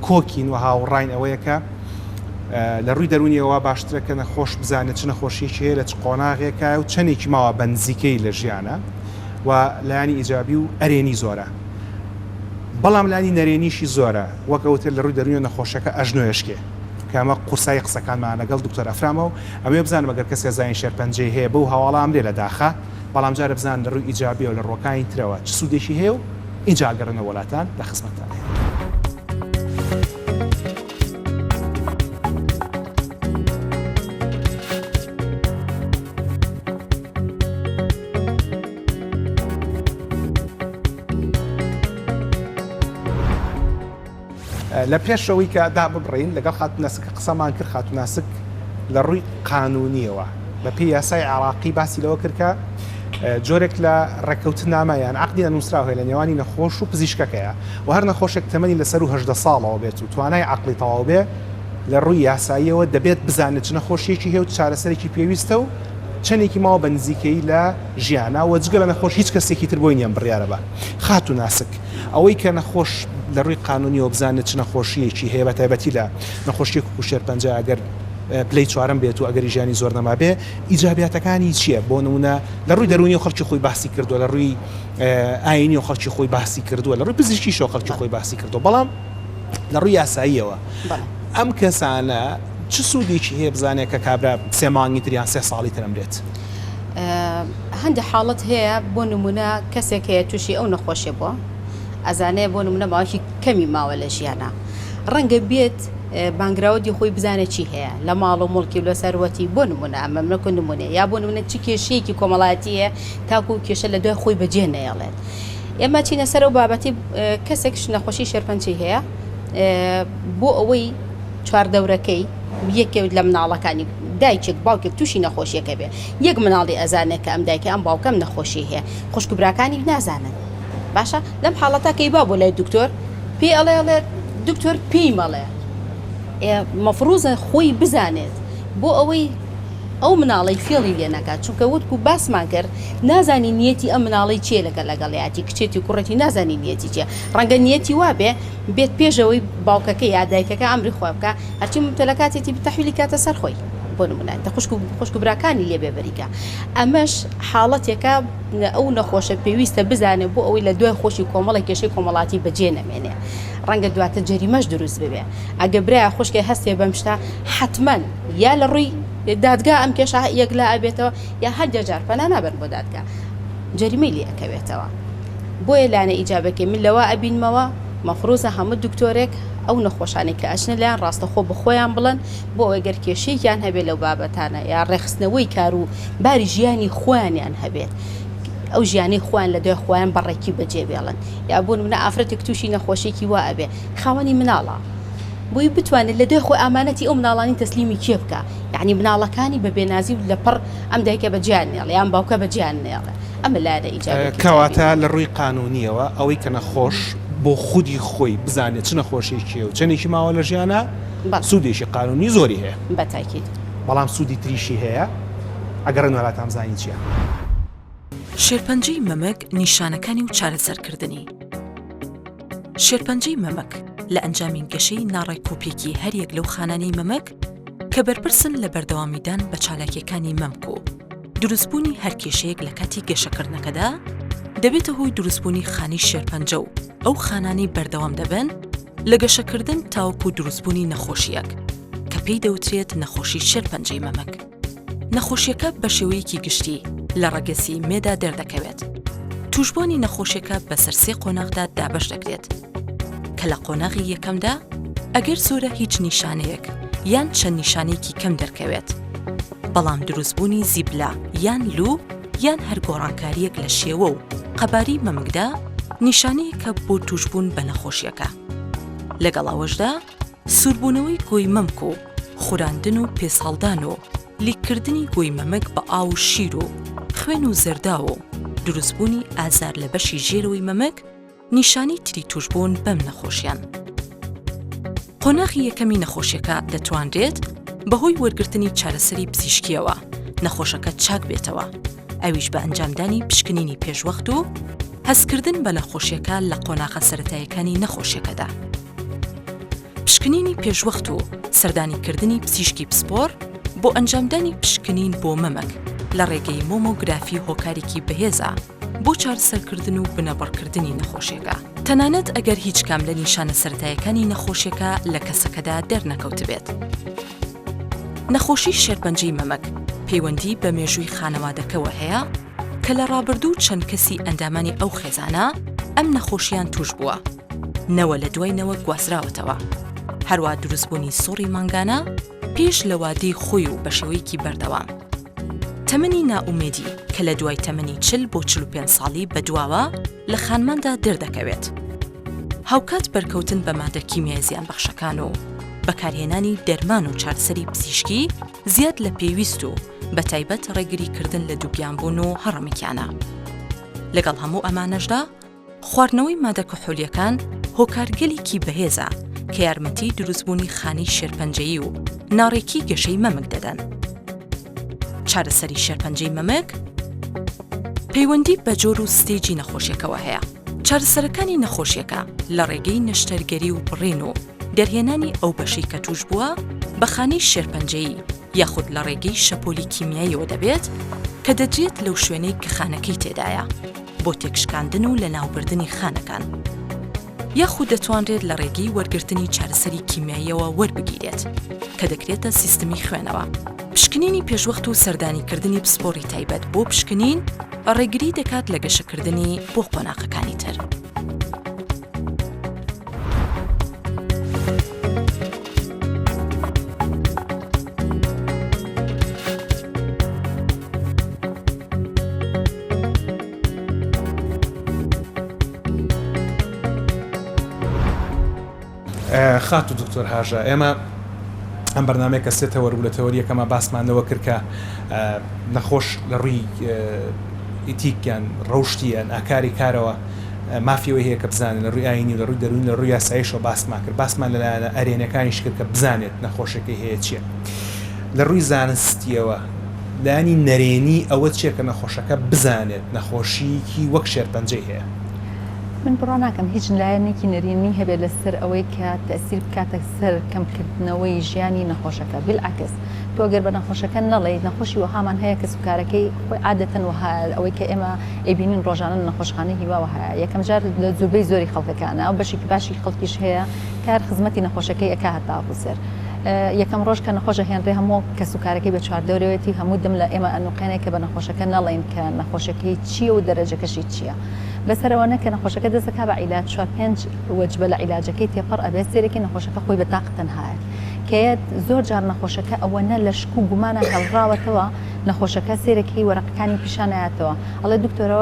کۆکین و هاوڕاین ئەوەیە کە لە ڕووی دەروونیەوە باشترە کە نەخۆش بزانێت چ نەخۆشیەکی هەیە لە چ قۆناغێکە و چەندێکی ماوە بە نزیکەی لە ژیانە و لایەنی ئیجابی و ئەرێنی زۆرە بەڵام لانی نەرێنیشی زۆرە وەک ئەوتر لە ڕووی دەروونی نەخۆشەکە ئەژنۆیشکێ کە ئەمە قورسایی قسەکانمان لەگەڵ دکتۆر ئەفرامە و ئەمەوێ بزانم ئەگەر کەسێ زانی شێرپەنجەی هەیە بەو هەواڵە ئەمرێ لە داخە بەڵام جارێ بزانن لە ڕووی ئیجابیەوە لە ڕووەکانی ترەوە چ سوودێکی هەیە و ئینجا ئەگەڕێنەوە وەلاتان لە خزمەتتان. لە پێشەوەی کە داببڕین لەگەڵ خاتوو ناسک قسەمان کرد خاتوو ناسک لە ڕووی قانونیەوە بە پێی یاسای عێراقی باسی لەوە کرد کە جۆرێک لە ڕێککەوتنامە یان عقدی نەنووسراو هەیە لە نێوانی نەخۆش و پزیشکەکەیە و هەر نەخۆشێک تەمەنی لەسەر و هەژدە ساڵەوە بێت و توانای عقلی تەواو بێ لە ڕووی یاساییەوە دەبێت بزانێت چ نەخۆشیەکی هەیە و چارەسەرێکی پێویستە و چەندێکی ماوە بە نزیکەیی لە ژیانە و جگە لە نەخۆش هیچ کەسێکی تر بۆی نییە بڕیارە بە خاتوو ناسک ئەوەی کە نەخۆش لە ڕووی قانونیەوە بزانێت چ نەخۆشیەکی هەیە بە تایبەتی لە نەخۆشیەک وەکو شێرپەنجە ئەگەر پلەی چوارەم بێت و ئەگەری ژیانی زۆر نەمابێ ئیجابیاتەکانی چییە بۆ نمونە لە ڕووی دەروونی و خەڵکی خۆی باسی کردووە لە ڕووی ئاینی و خەڵکی خۆی باسی کردووە لە ڕووی پزیشکیشەوە خەڵکی خۆی باسی کردووە بەڵام لە ڕووی یاساییەوە ئەم کەسانە چ سوودێکی هەیە بزانێت کە کابرا سێ مانگی تر یان سێ ساڵی تر ئەمرێت؟ هەندێک حاڵەت هەیە بۆ نمونە کەسێک هەیە تووشی ئەو نەخۆشیە بووە ئەزانێ بۆ نمونە ماوەکی کەمی ماوە لە ژیانە ڕەنگە بێت. background ی خۆی بزانێت چی هەیە لە ماڵ و موڵکی و لە سەروەتی بۆ نمونە ئەمە منەکو نمونە یا بۆ نمونە چ کێشەیەکی کۆمەڵایەتی هەیە تاکو کێشە لە دوای خۆی بەجێ نەیەڵێت ئێمە چینە سەر ئەو بابەتی کەسێک نەخۆشی شێرپەنجەی هەیە بۆ ئەوەی چواردەورەکەی یەکێک لە مناڵەکانی دایکێک باوکێک تووشی نەخۆشیەکە بێ یەک مناڵی ئەزانێت کە ئەم دایکە ئەم باوکەم نەخۆشی هەیە خوشک و براکانی نازانن باشە لەم حاڵەتا کەی با بۆ لای دکتۆر پێی ئەڵێ ئەڵێ دکتۆر پێی مەڵێ مەفروزە خۆی بزانێت بۆ ئەوەی ئەو مناڵەی فێڵی لێ نەکات چونکە وەکو باسمان کرد نازانی نیەتی ئەم مناڵەی چیە لەگە لەگەڵیاتی کچێتی کوڕێتی نازانی نیەتی چیە ڕەنگە نیەتی وابێ بێت پێشەوەی باوکەکە یا دایکەکە ئەمری خۆ بکە هەرچی ممتەلەکاتێتی تەحویلی کاتە سەر خۆی بۆ نمونە دە خوشک و خوشک و براکانی لێ بێبەریکە ئەمەش حاڵەتێکە ئەو نەخۆشە پێویستە بزانێت بۆ ئەوەی لە دوای خۆشی کۆمەڵی کێشەی کۆمەڵاتی بەجێ نەمێنێ ڕەنگە دواتر جەریمەش دروست ببێ ئەگە برای خوشکێ هەستێ بەم شتە حتمما یا لە ڕووی دادگا ئەم کێشە یەکلا ئەبێتەوە یا هەندێ جار پەنا نابەن بۆ دادگا جەریمەی لێ ئەکەوێتەوە بۆیە لایەنە ئیجابەکەی من لەوە ئەبینمەوە مەفروزە هەموو دکتۆرێک ئەو نەخۆشانەی کە ئەچنە لایان ڕاستەخۆ بە خۆیان بڵێن بۆ ئەوەی گەر کێشەیەکیان هەبێت لەو بابەتانە یا ڕێکخستنەوەی کار و باری ژیانی خۆیانیان هەبێت ئەو ژیانەی خۆیان لە دوای خۆیان بەڕێکی بەجێ بێڵن یا بۆ نمونە ئافرەتێک تووشی نەخۆشیێکی وا ئەبێ خاوەنی مناڵە بۆی بتوانێت لە دوای خۆی ئامانەتی ئەو مناڵانی تەسلیمی کێ بکا یعنی مناڵەکانی بە بێنازی و لەپڕ ئەم دایکە بەجێیان نێڵێ یان باوکە بەجێیان نێڵێ ئەمە لایەنە ئیجابیەکەی کەواتە تابینە. لە ڕووی قانوونیەوە ئەوەی کە نەخۆش بۆ خودی خۆی بزانێت چ نەخۆشیەکی هەیە و چەندێکی ماوە لە ژیانا بەڵێ. سوودێکی قانوونی زۆری هەیە. بە تاکید. بەڵام سوودی تریشی هەیە ئەگەڕێنەوە لاتان بزانین چیە. شێرپەنجەی مەمک نیشانەکانی و چارەسەرکردنی. شێرپەنجەی مەمک لە ئەنجامی گەشەی ناڕێکوپێکی هەریەک لەو خانانەی مەمک کە بەرپرسن لە بەردەوامیدان بە چالاکیەکانی مەمک و دروستبوونی هەر کێشەیەک لە کاتی گەشەکردنەکەدا دەبێتە هۆی دروستبوونی خانەی شێرپەنجە و ئەو خانانەی بەردەوام دەبن لە گەشەکردن تاوەکو دروستبوونی نەخۆشیەک کە پێی دەوترێت نەخۆشی شێرپەنجەی مەمک. نەخۆشیەکە بە شێوەیەکی گشتی لە ڕەگەزی مێدا دەردەکەوێت. تووشبووانی نەخۆشیەکە بەسەر سێ قۆناغدا دابەش دەکرێت کە لە قۆناغی یەکەمدا ئەگەر زۆرە هیچ نیشانەیەک یان چەند نیشانەیەکی کەم دەرکەوێت بەڵام دروستبوونی زیبلە یان لوو یان هەر گۆڕانکارییەک لە شێوە و قەبارەی مەمکدا نیشانەیەکە بۆ تووشبوون بە نەخۆشیەکە لەگەڵ ئەوەشدا سووربوونەوەی گۆی مەمک و خوراندن و پێسهەڵدان و لیککردنی گۆی مەمک بە ئاو و شیر و خوێن و زەرداو و دروستبوونی ئازار لە بەشی ژێرەوەی مەمک نیشانەی تری تووشبوون بەم نەخۆشیان. قۆناغی یەکەمی نەخۆشیەکە دەتوانرێت بەهۆی وەرگرتنی چارەسەری پزیشکیەوە نەخۆشەکە چاک بێتەوە ئەویش بە ئەنجامدانی پشکنینی پێشوەخت و هەستکردن بە نەخۆشیەکە لە قۆناغە سەرەتایەکانی نەخۆشیەکەدا. پشکنینی پێشوەخت و سەردانیکردنی پزیشکی پسپۆڕ بۆ ئەنجامدانی پشکنین بۆ مەمک لە ڕێگەی مۆمۆگرافی هۆکارێکی بەهێزە بۆ چارەسەرکردن و بنەبڕکردنی نەخۆشیەکە، تەنانەت ئەگەر هیچ کام لە نیشانە سەرەتایەکانی نەخۆشیەکە لە کەسەکەدا دەرنەکەوتبێت. نەخۆشی شێرپەنجەی مەمک پەیوەندی بە مێژووی خانەوادەکەوە هەیە کە لە ڕابردوو چەند کەسی ئەندامانی ئەو خێزانە ئەم نەخۆشیان توش بووە، نەوە لە دوای نەوە گوازراوەتەوە. هەروا دروستبوونی سوڕی مانگانە پێش لە وادەی خۆی و بە شێوەیەکی بەردەوام. تەمەنی نائومێدی کە لە دوای تەمەنی 40 بۆ 45 ساڵی بەدواوە لە خانماندا دەردەکەوێت. هاوکات بەرکەوتن بە مادە کیمیای زیانبەخشەکان و بەکارهێنانی دەرمان و چارەسەری پزیشکی زیاد لە پێویست و بەتایبەت ڕێگریکردن لە دووگیانبوون و هەڕەمەکیانە. لەگەڵ هەموو ئەمانەشدا خواردنەوەی مادە کحولیەکان هۆکارگەلێکی بەهێزە کە یارمەتی دروستبوونی خانەی شێرپەنجەیی و ناڕێکی گەشەی مەمک دەدەن. چارەسەری شێرپەنجەی مەمک پەیوەندی بە جۆر و stage ی نەخۆشیەکەوە هەیە. چارەسەرەکانی نەخۆشیەکە لە ڕێگەی نەشتەرگەری و بڕین و دەرهێنانی ئەو بەشەی کە تووش بووە بە خانەی شێرپەنجەیی یاخود لە ڕێگەی شەپۆلی کیمیاییەوە دەبێت کە دەدرێت لەو شوێنەی کە خانەکەی تێدایە بۆ تێکشکاندن و لەناوبردنی خانەکان یاخود دەتوانرێت لە ڕێگەی وەرگرتنی چارەسەری کیمیاییەوە وەربگیرێت کە دەکرێتە سیستمی خوێنەوە. پشکنینی پێشوەخت و سەردانیکردنی پسپۆڕی تایبەت بۆ پشکنین ڕێگری دەکات لە گەشەکردنی بۆ قۆناغەکانی تر. خاتوو دکتۆر هاژە ئێمە ئەم بەرنامەیە کە سێ تەوەر بوو لە تەوەری یەکەما باسمان لەوە کرد کە نەخۆش لە ڕووی ئیتیک یان ڕەوشتی یان ئاکاری کارەوە مافی ئەوەی هەیە کە بزانێت لە ڕووی ئایینی و لە ڕووی دەروونی لە ڕووی یاساییشەوە باسمان کرد باسمان لە لایەنە ئەرێنیەکانیش کرد کە بزانێت نەخۆشیەکەی هەیە چییە لە ڕووی زانستیەوە لایەنی نەرێنی ئەوە چییە کە نەخۆشەکە بزانێت نەخۆشیکی وەک شێرپەنجەی هەیە؟ من بڕوا ناکەم هیچ لایەنێکی نەرێنی هەبێت لەسەر ئەوەی کە تەئسیر بکاتە سەر کەمکردنەوەی ژیانی نەخۆشەکە بالعکس تۆ گەر بە نەخۆشەکە نەڵێیت نەخۆشی وەهامان هەیە کەسوکارەکەی خۆی عادەتەن وەهایە ئەوەی کە ئێمە ئەیبینین ڕۆژانە لە نەخۆشخانەی هیوا وەهایە یەکەم جار لە زۆربەی زۆری خەڵکەکانە و بەشێکی باشی خەڵکیش هەیە کار خزمەتی نەخۆشەکەی ئەکا هەتاکو سەر یەکەم ڕۆژ کە نەخۆش ئەهێنرێ هەموو کەسوکارەکەی بە چواردەورەوەتی هەموو دم لە ئێمە ئەنوقێنێ کە بە نەخۆشەکە نەڵێین کە نەخۆشەکەی چییە و دەرەجەکەشی چییە بەسەرەوە نە کە نەخۆشەکە دەست ئەکا بە عیلاج چوار پێنج وەجبە لە عیلاجەکەی تێپەڕ ئەبێت سەیرەکی نەخۆشەکە خۆی بە تاق تەنهایە کە یەت زۆر جار نەخۆشەکە ئەوەنە لە شک و گومانا هێڵراوەتەوە نەخۆشەکە سەیرەکەی وەرەقەکانی پیشان ئەیاتەوە ئەڵێ دکتۆرە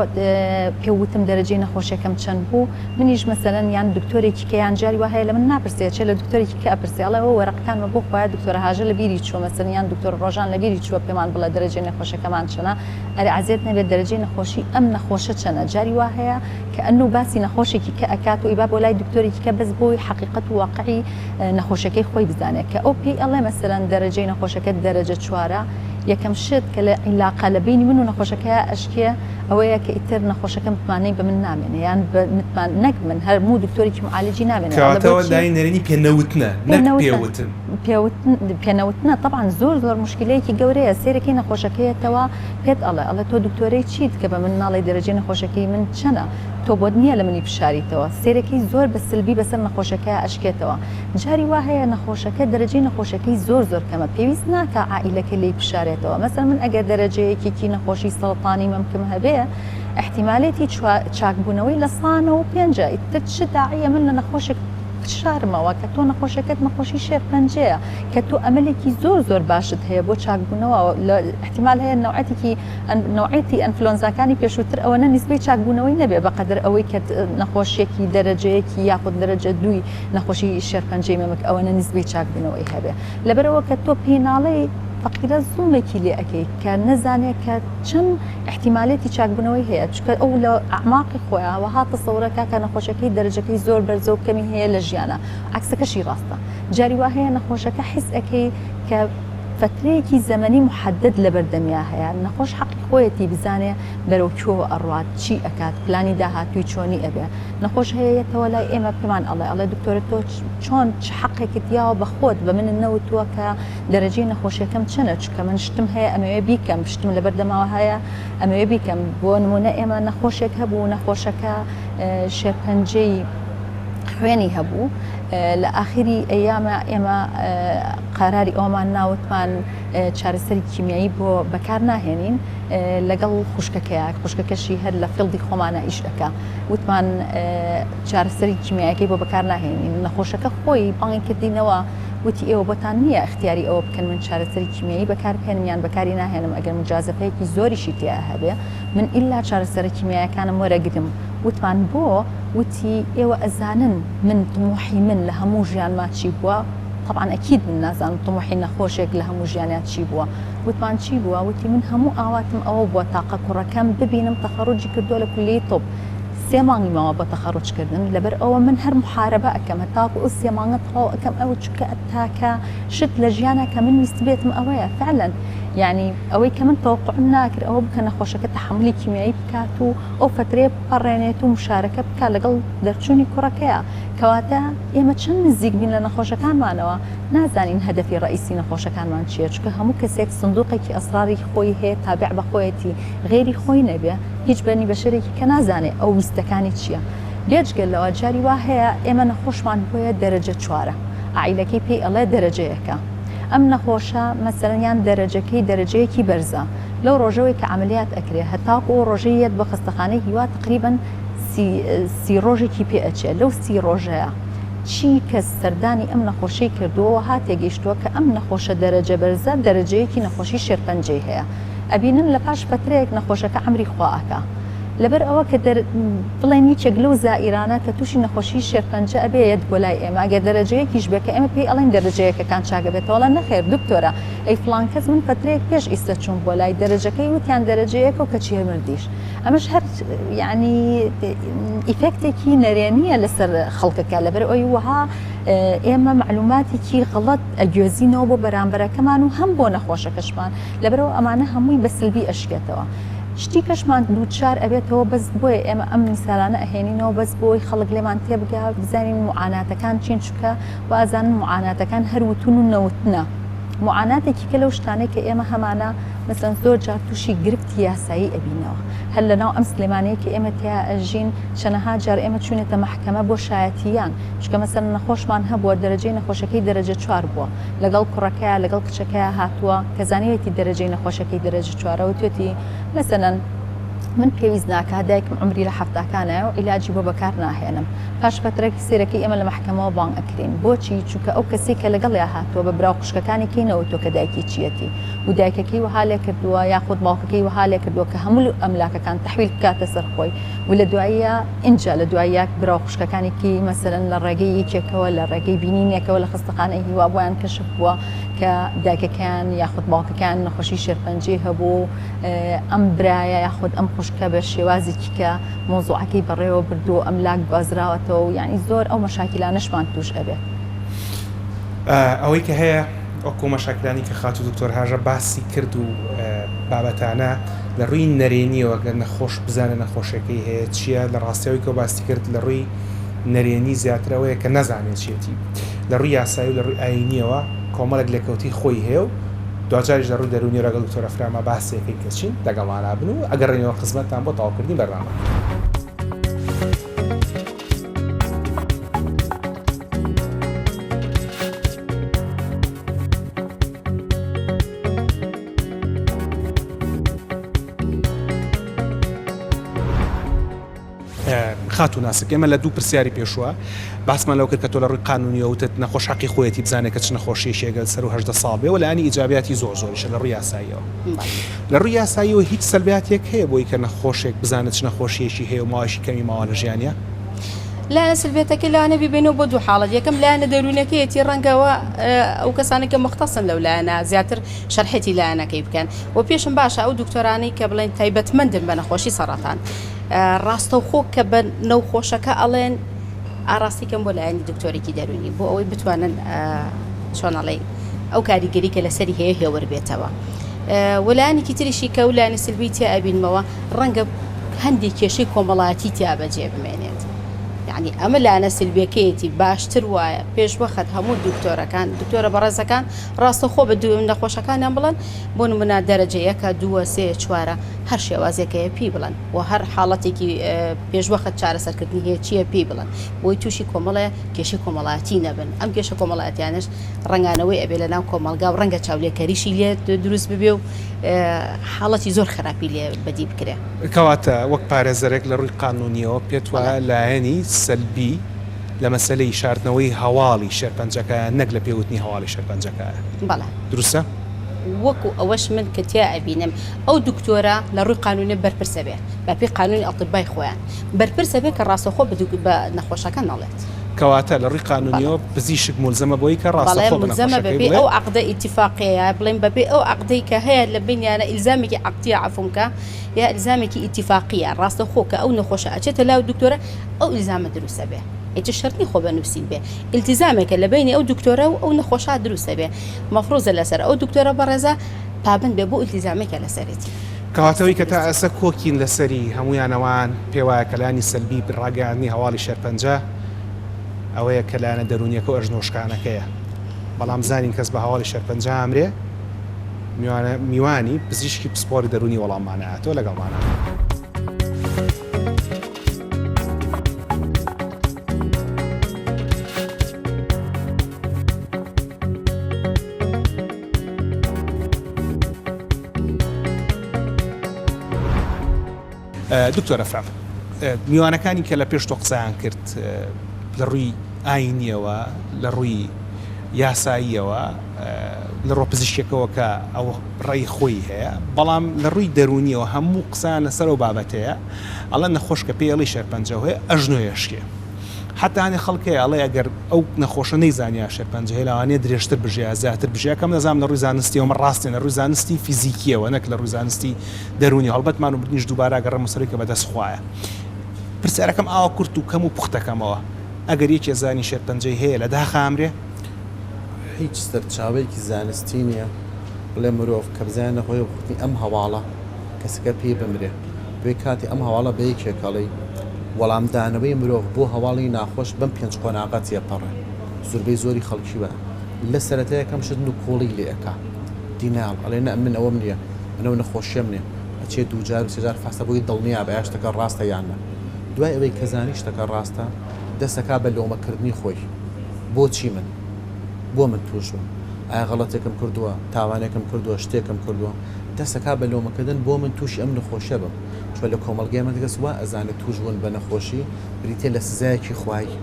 پێو وتم دەرەجەی نەخۆشیەکەم چەند بوو منیش مەسەلەن یان دکتۆرێکی کە یان جاری وا هەیە لە من ناپرسێ ئەچێ لە دکتۆرێکی کە ئەپرسێ ئەڵێ ئەوە وەرەقەکانمە بۆ خوایە دکتۆرە هاژە لە بیری چووە مەسەلەن یان دکتۆر ڕۆژان لە بیری چووە پێمان بڵێ دەرەجەی نەخۆشەکەمان چەنە ئەرێ عەزێت نەبێت دەرەجەی نەخۆشی ئەم نەخۆشە چەنە جاری وا هەیە کە ئەنوو باسی نەخۆشێکی کە ئەکات و ئیبا بۆ لای دکتۆرێکی کە بەس بۆی حەقیقەت و واقعی نەخۆشەکەی خۆی بزانێت کە ئەو پێی ئەڵێ مەسەلەن دەرەجەی نەخۆشەکەت دەرەجە چوارە یەکەم شت کە لە عیلاقە لە بەینی من و نەخۆشەکەیا ئەشکێ ئەوەیە کە ئیتر نەخۆشەکە متمانەی بە من نامێنێ یان بە متمان نەک من هەر موو دکتۆرێکی معالجی نامێنێ ئەڵێ کەواتە بۆچی لای نەرێنی پێ نەوتنە پێ نەک نەوتنە پێوتن. پێوتن پێنەوتنە تەبعەن زۆر زۆر موشکیلەیەکی گەورەیە سەیرەکەی نەخۆشەکەیەتەوە پێت ئەڵێ ئەڵێ تۆ دکتۆرەی چیت کە بە من ناڵێی دەرەجەی نەخۆشەکەی من چەنە تۆ بۆت نییە لە منی بشاریتەوە سەیرەکەی زۆر بە سلبی بەسەر نەخۆشەکەیا ئەشکێتەوە جاری وا هەیە نەخۆشەکە دەرەجەی نەخۆشەکەی زۆر زۆر کەمە پێویست ناکا عائیلەکە لێی بشارێتەوە مەسەلەن من ئەگەر دەرەجەیەکێکی نەخۆشی سەرەتانی مەمکم هەبێ ئیحتیمالێتی چاکبوونەوەی لە سا 95 ە ئیتر چ داعیە من لە نەخۆشێک بشارمەوە کە تۆ نەخۆشەکەت نەخۆشی شێرپەنجەیە کە تۆ ئەمەلێکی زۆر زۆر باشت هەیە بۆ چاکبوونەوە لە ئیحتیمال هەیە نەوعەتێکی نەوعێتی ئەنفلۆنزاکانی پێشووتر ئەوەنە نیسبەی چاکبوونەوەی نەبێ بەقەدەر ئەوەی کە نەخۆشیەکی دەرەجەیەکی یاخود دەرەجە دووی نەخۆشی شێرپەنجەی مەمک ئەوەنە نیسبەی چاکبوونەوەی هەبێ لەبەرئەوە کە تۆ پێی ناڵێی فەقیرە زوڵمێکی لێ ئەکەی کە نەزانێ کە چەند ئیحتیمالێتی چاکبوونەوەی هەیە چونکە ئەو لە ئەعماقی خۆیا وەها تەسەورە کا کە نەخۆشەکەی دەرەجەکەی زۆر بەرزە و کەمی هەیە لە ژیانا عەکسەکەشی ڕاستە جاری وا هەیە نەخۆشەکە حیس ئەکەی کە فەترەیەکی زەمەنی موحەدەد لەبەردەمیا هەیە نەخۆش حەقی خۆیەتی بزانێ بەرەو کوێوە ئەڕوات چی ئەکات پلانی داهاتووی چۆنی ئەبێ نەخۆش هەیە یەتەوە لای ئێمە پێمان ئەڵێ ئەڵێ دکتۆرە تۆ چۆن چ حەقێکت یاوە بە خۆت بە منت نەوتووە کە دەرەجەی نەخۆشیەکەم چەنە چونکە من شتم هەیە ئەمەوێ بیکەم شتم لەبەر دەماوە هەیە ئەمەوێ بیکەم بۆ نمونە ئێمە نەخۆشێک هەبوو نەخۆشەکە شێرپەنجەی خوێنی هەبوو لە ئاخری ئەیامە ئێمە قەراری ئەومان ناوتمان چارەسەری کیمیایی بۆ بەکار ناهێنین لەگەڵ خوشکەکەیا خوشکەکەشی هەر لە field ی خۆمانە ئیش ئەکا وتمان چارەسەری کیمیایەکەی بۆ بەکار ناهێنین نەخۆشەکە خۆی بانگی کردینەوە وتی ئێوە بۆتان نییە ئیختیاری ئەوە بکەن من چارەسەری کیمیایی بەکار بهێنم یان بەکاری ناهێنم ئەگەر مجازەفەیەکی زۆریشی تیا هەبێ من ئیلا چارەسەرە کیمیایەکانم وەرەگرم وتمان بۆ وتی ئێوە ئەزانن من تموحی من لە هەموو ژیانما چی بووە تەبعەن ئەکید من نازانم تموحی نەخۆشێک لە هەموو ژیانیا چی بووە وتمان چی بووە؟ وتی من هەموو ئاواتم ئەوە بووە تاقە کوڕەکەم ببینم تەخەڕوجی کردووە لە کولیەی طب سێ مانگی ماوە بۆ تەخەڕوج کردن لەبەر ئەوە من هەر محارەبە ئەکەم هەتاکو ئەو سێ مانگە تەواو ئەکەم ئەو چونکە تاکە شت لە ژیانا کە من ویستبێتم ئەوەیە فعلا یعنی ئەوەی کە من تەوەقوعم ناکرد ئەوە بوو کە نەخۆشەکە تەحەمولی کیمیایی بکات و ئەو فەترەیە بپەڕێنێت و مشارەکە بکات لەگەڵ دەرچوونی کوڕەکەیا کەواتە ئێمە چەند نزیک بین لە نەخۆشەکانمانەوە نازانین هەدەفی ڕەئیسی نەخۆشەکانمان چیە چونکە هەموو کەسێک سندوقێکی ئەسڕاری خۆی هەیە تابع بە خۆیەتی غەیری خۆی نەبێ هیچ بەنی بەشەرێکی کە نازانێ ئەو ویستەکانی چیە بێجگە لەوە جاری وا هەیە ئێمە نەخۆشمان بۆیە دەرەجە چوارە عائیلەکەی پێی ئەڵێ دەرەجەیەکە ئەم نەخۆشە مەسەلەن یان دەرەجەکەی دەرەجەیەکی بەرزە لەو ڕۆژەوەی کە عەمەلیات ئەکرێ هەتاکو ئەو ڕۆژەی یەت بۆ خەستەخانەی هیوا تەقریبەن سی سی ڕۆژێکی پێ ئەچێ لەو سی ڕۆژەیا چی کەس سەردانی ئەم نەخۆشەی کردووە وەها تێگەیشتووە کە ئەم نەخۆشە دەرەجە بەرزە دەرەجەیەکی نەخۆشی شێرپەنجەی هەیە ئەبینن لە پاش فەترەیەک نەخۆشەکە عەمری خوا ئەکا. لەبەر ئەوە کە دەر بڵێن یەکێک لەو زائیرانە کە تووشی نەخۆشی شێرپەنجە ئەبێ یەت بۆ لای ئێمە ئەگەر دەرەجەیەکیش بێ کە ئێمە پێی ئەڵێن دەرەجەیەکەکان چاک ئەبێتەوە ئەڵێن نەخێر دکتۆرە ئەی فڵان کەس من فەترەیەک پێش ئیستە چووم بۆ لای دەرەجەکەی وتیان دەرەجەیەکە و کەچی هەر مردیش ئەمەش هەر یعنی ئیفێکتێکی نەرێنیە لەسەر خەڵکەکە لەبەر ئەوی وەها ئێمە مەعلوماتێکی غەڵەت ئەگوێزینەوە بۆ بەرامبەرەکەمان و هەم بۆ نەخۆشەکەشمان لەبەرئەوە ئەمانە هەمووی بە سلبی ئەشکێتەوە. شتی کەشمان دووچار ئەبێتەوە بەس بۆیە ئێمە ئەم میسالانە ئەهێنینەوە بەس بۆی خەڵک لێمان تێبگا بزانین موعاناتەکان چین چونکە وازانن موعاناتەکان هەر وتون و نەوتنە موعاناتێکی کە لەو شتانەی کە ئێمە هەمانە مەسەن زۆر جار تووشی گرفتی یاسایی ئەبینەوە هەر لەناو ئەم سلێمانەیە کە ئێمە تیا ئەژین چەنەها جار ئێمە چوینەتە مەحکەمە بۆ شایەتیان چونکە مەسەن نەخۆشمان هەبووە دەرەجەی نەخۆشەکەی دەرەجە چوار بووە لەگەڵ کوڕەکەیا لەگەڵ کچەکەیا هاتووە کە زانیویەتی دەرەجەی نەخۆشەکەی دەرەجە چوارە وتوێتی مەسەلەن من پێویست ناکات دایکم عومری لە حەفتاکانایە و عیلاجی بۆ بەکار ناهێنم پاش فەترەک سێرەکەی ئێمە لە مەحکەمەوە بانگ ئەکرێین بۆچی چونکە ئەو کەسەی کە لەگەڵیا هاتووە بە برا و خوشکەکانی کەی نەوتووە کە دایکی چیەتی و دایکەکەی وەها لێکردووە یاخود باوکەکەی وەها لێکردووە کە هەموو ئەملاکەکان تەحویل بکاتە سەر خۆی و لە دواییە ئینجا لە دواییە برا و خوشکەکانی کەی مەسەلەن لە ڕێگەی یەکێکەوە لە ڕێگەی بینینێکەوە لە خەستەخانەی هیوا بۆیان کەشف بووە کە دایکەکەیان یاخود باوکەکەیان نەخۆشی شێرپەنجەی هەبوو ئەم برایە یاخود ئەم خوشکە بە شێوازێکی کە مۆزوعەکەی بەڕێوە بردووە ئەملاک گوازراوەتەوە و یعنی زۆر ئەو مەشاکیلانەشمان توش ئەبێت. ئەوەی کە هەیە وەکو مەشاکلانی کە خاتوو دکتۆر هاژە باسی کرد و بابەتانە لە ڕووی نەرێنیەوە گەر نەخۆش بزانێ نەخۆشیەکەی هەیە چییە لە ڕاستیەوەی کە باسی کرد لە ڕووی نەرێنی زیاتر ئەوەیە کە نەزانێت چیەتی لە ڕووی یاسایی و لە ڕووی ئایینیەوە کۆمەڵێک لێکەوتەی خۆی هەیە و دواجاریش لە ڕووی دەروونیەوە لەگەڵ دکتۆر ئەفراما باسی ئەکەین کە چین لەگەڵمانا بن و ئەگەڕێینەوە خزمەتتان بۆ تەواوکردنی بەرنامەکە. خاتوو ناسک ئێمە لە دوو پرسیاری پێشووە باسمان لەوە کرد کە تۆ لە ڕووی قانونیەوە وتت نەخۆش حەقی خۆیەتی بزانێت کە چ نەخۆشیەکی ئەگەر سەروو 18 ساڵ بێ و لایەنی ئیجابیاتی زۆر زۆریشە لە ڕووی یاساییەوە لە ڕووی یاساییەوە هیچ سەلبیاتێک هەیە بۆی کە نەخۆشێک بزانێت چ نەخۆشیەکی هەیە و ماوەیەکی کەمی ماوە لە ژیانیا؟ لایەنە سلبیەتەکەی لەوانەیە بیبەینەوە بۆ دوو حاڵەت یەکەم لایەنە دەروونەکەیەتی ڕەنگەوە ئەو کەسانەی کە مختەسن لەو لایەنە زیاتر شەرحێتی لایەنەکەی بکەن و پێشم باشە ئەو دکتۆرانەی کە بڵێن تایبەتمەندن بە نەخۆشی سەڕەتان ڕاستەوخۆ کە بە نەوخۆشەکە ئەڵێن ئاڕاستی کەم بۆ لایەنی دکتۆرێکی دەروونی بۆ ئەوەی بتوانن چۆن ئەڵێ ئەو کاریگەری کە لەسەری هەیە هێور بێتەوە وەلایەنێکی تریشی کە و لایەنی سلبی تیا ئەبینمەوە ڕەنگە هەندێک کێشەی کۆمەڵایەتی تیا بەجێ بمێنێت یعنی ئەمە لایەنە سلبیەکەیەتی باشتر وایە پێشوەخت هەموو دکتۆرەکان دکتۆرە بەڕێزەکان ڕاستەوخۆ بە نەخۆشەکانیان بڵێن بۆ نمونە دەرەجە یەکە دووە سێ چوارە هەر شێوازێک هەیە پێی بڵێن و هەر حاڵەتێکی پێشوەخت چارەسەرکردنی هەیە چییە پێی بڵێن بۆی تووشی کۆمەڵێ کێشەی کۆمەڵایەتی نەبن ئەم کێشە کۆمەڵایەتیانەش ڕەنگانەوەی ئەبێ لە ناو کۆمەڵگا و ڕەنگە چاولێکەریشی لێ دروست ببێ و حاڵەتی زۆر خراپی لێ بەدی بکرێ. کەواتە وەک پارێزەرێک لە ڕووی قانوونییەوە پێت وایە لایەنی سەلبی لە مەسەلەی شاردنەوەی هەواڵی شێرپەنجەکەیە نەک لە پێوتنی هەواڵی شێرپەنجەکەیە. بەڵێ. دروستە؟ وەکو ئەوەش من کە تیا ئەبینم ئەو دکتۆرە لە ڕووی قانونی بەرپرسە بێ بە پێی قانونی ئەتیبای خۆیان بەرپرسە بێ کە ڕاستەوخۆ بە نەخۆشەکە نەڵێت. کەواتە لە ڕووی قانونیەوە پزیشک مولزەمە بۆی کە ڕاستەوخۆ بە نەخۆشەکەی بڵێ. بەڵێ مولزەمە بە پێی ئەو عەقدە ئیتیفاقیەیە بڵێین بە پێی ئەو عەقدەی کە هەیە لە بەینیانە ئیلزامێکی عەقدیە عەفوم کە یا ئیلزامێکی ئیتیفاقیە ڕاستەوخۆ کە ئەو نەخۆشە ئەچێتە لاو دکتۆرە ئەو ئیلزامە دروست ئەبێ ئیتر شەرت نیە خۆ بە نووسین بێ ئیلتیزامێکە لە بەینی ئەو دکتۆرە و ئەو نەخۆشە دروست ئەبێ مەفروزە لەسەر ئەو دکتۆرە بەڕێزە پابەند بێ بۆ ئیلتیزامەی کە لەسەرێتی. کەواتە ئەوەی کە تا ئێستا کۆکین لەسەری هەموویان ئەوان پێوایە کە لایەنی سەلبی ڕاگەیاندنی هەواڵی شێرپەنجە ئەوەیە کە لایەنە دەروونیەکە و ئەژنۆشکانەکەیە بەڵام زانین کەس بە هەواڵی شێرپەنجە ئامرێ میوانی پزیشکی پسپۆری دەروونی وەڵاممانایەتەوە لەگەڵمانە. دکتۆر ئەفرام میوانەکانی کە لە پێش تۆ قسەیان کرد لە ڕووی ئاینیەوە لە ڕووی یاساییەوە. لە ڕووە پزیشکیەکەوە کە ئەو ڕەئی خۆی هەیە بەڵام لە ڕووی دەروونیەوە هەموو قسەیان لەسەر ئەو بابەتەیە ئەڵێن نەخۆش کە پێی ئەڵێی شێرپەنجەو هەیە ئەژنۆی ئەشکێ حەتا هەنێ خەڵک هەیە ئەڵێ ئەگەر ئەو نەخۆشە نەیزانیا شێرپەنجە هەیە لەوانەیە درێژتر بژیا زیاتر بژیا کەم نەزانم لە ڕووی زانستیەوە ئەمە ڕاستە لە ڕووی زانستی فیزیکیەوە نەک لە ڕووی زانستی دەروونی هەڵبەت مان و مردنیش دووبارە ئەگەڕێمەوە سەرەوەی کە بەدەست خوایە پرسیارەکەم ئاوا کورت و کەم و پوختەکەمەوە ئەگەر یەکێ زانی شێرپەنجەی هەیە لە داخا ئەمرێ؟ هیچ سەرچاوەیەکی زانستی نییە بڵێ مرۆڤ کە بزانێ نەخۆشە بە خوتنی ئەم هەواڵە کەسەکە پێی بمرێ. بۆیە کاتێ ئەم هەواڵە بە یەکێک ئەڵێی وەڵامدانەوەی مرۆڤ بۆ هەواڵی ناخۆش بەم پێنج قۆناغە تێپەڕێ. زوربەی زۆری خەڵکی وایە لە سەرەتا یەکەم شت نکوڵی لێ ئەکا denial ئەڵێ نە من ئەوەم نییە من ئەو نەخۆشیەم نییە ئەچێ دووجار و سێجار فەحسە بۆی دڵنیا بێ ئایا شتەکە ڕاستە یان نا دوای ئەوەی کە زانی شتەکە ڕاستە دەست ئەکا بە لۆمەکردنی خۆی بۆچی من؟ بۆ من تووش بووم؟ ئایا غەڵەتێکم کردووە؟ تاوانێکم کردووە؟ شتێکم کردووە؟ دەست ئەکا بە لۆمەکردن بۆ من تووشی ئەم نەخۆشیە بم؟ چونکە لە کۆمەڵگەی ئێمە کەس وا ئەزانێت تووش بوون بە نەخۆشی بریتیە لە سزایەکی خوایی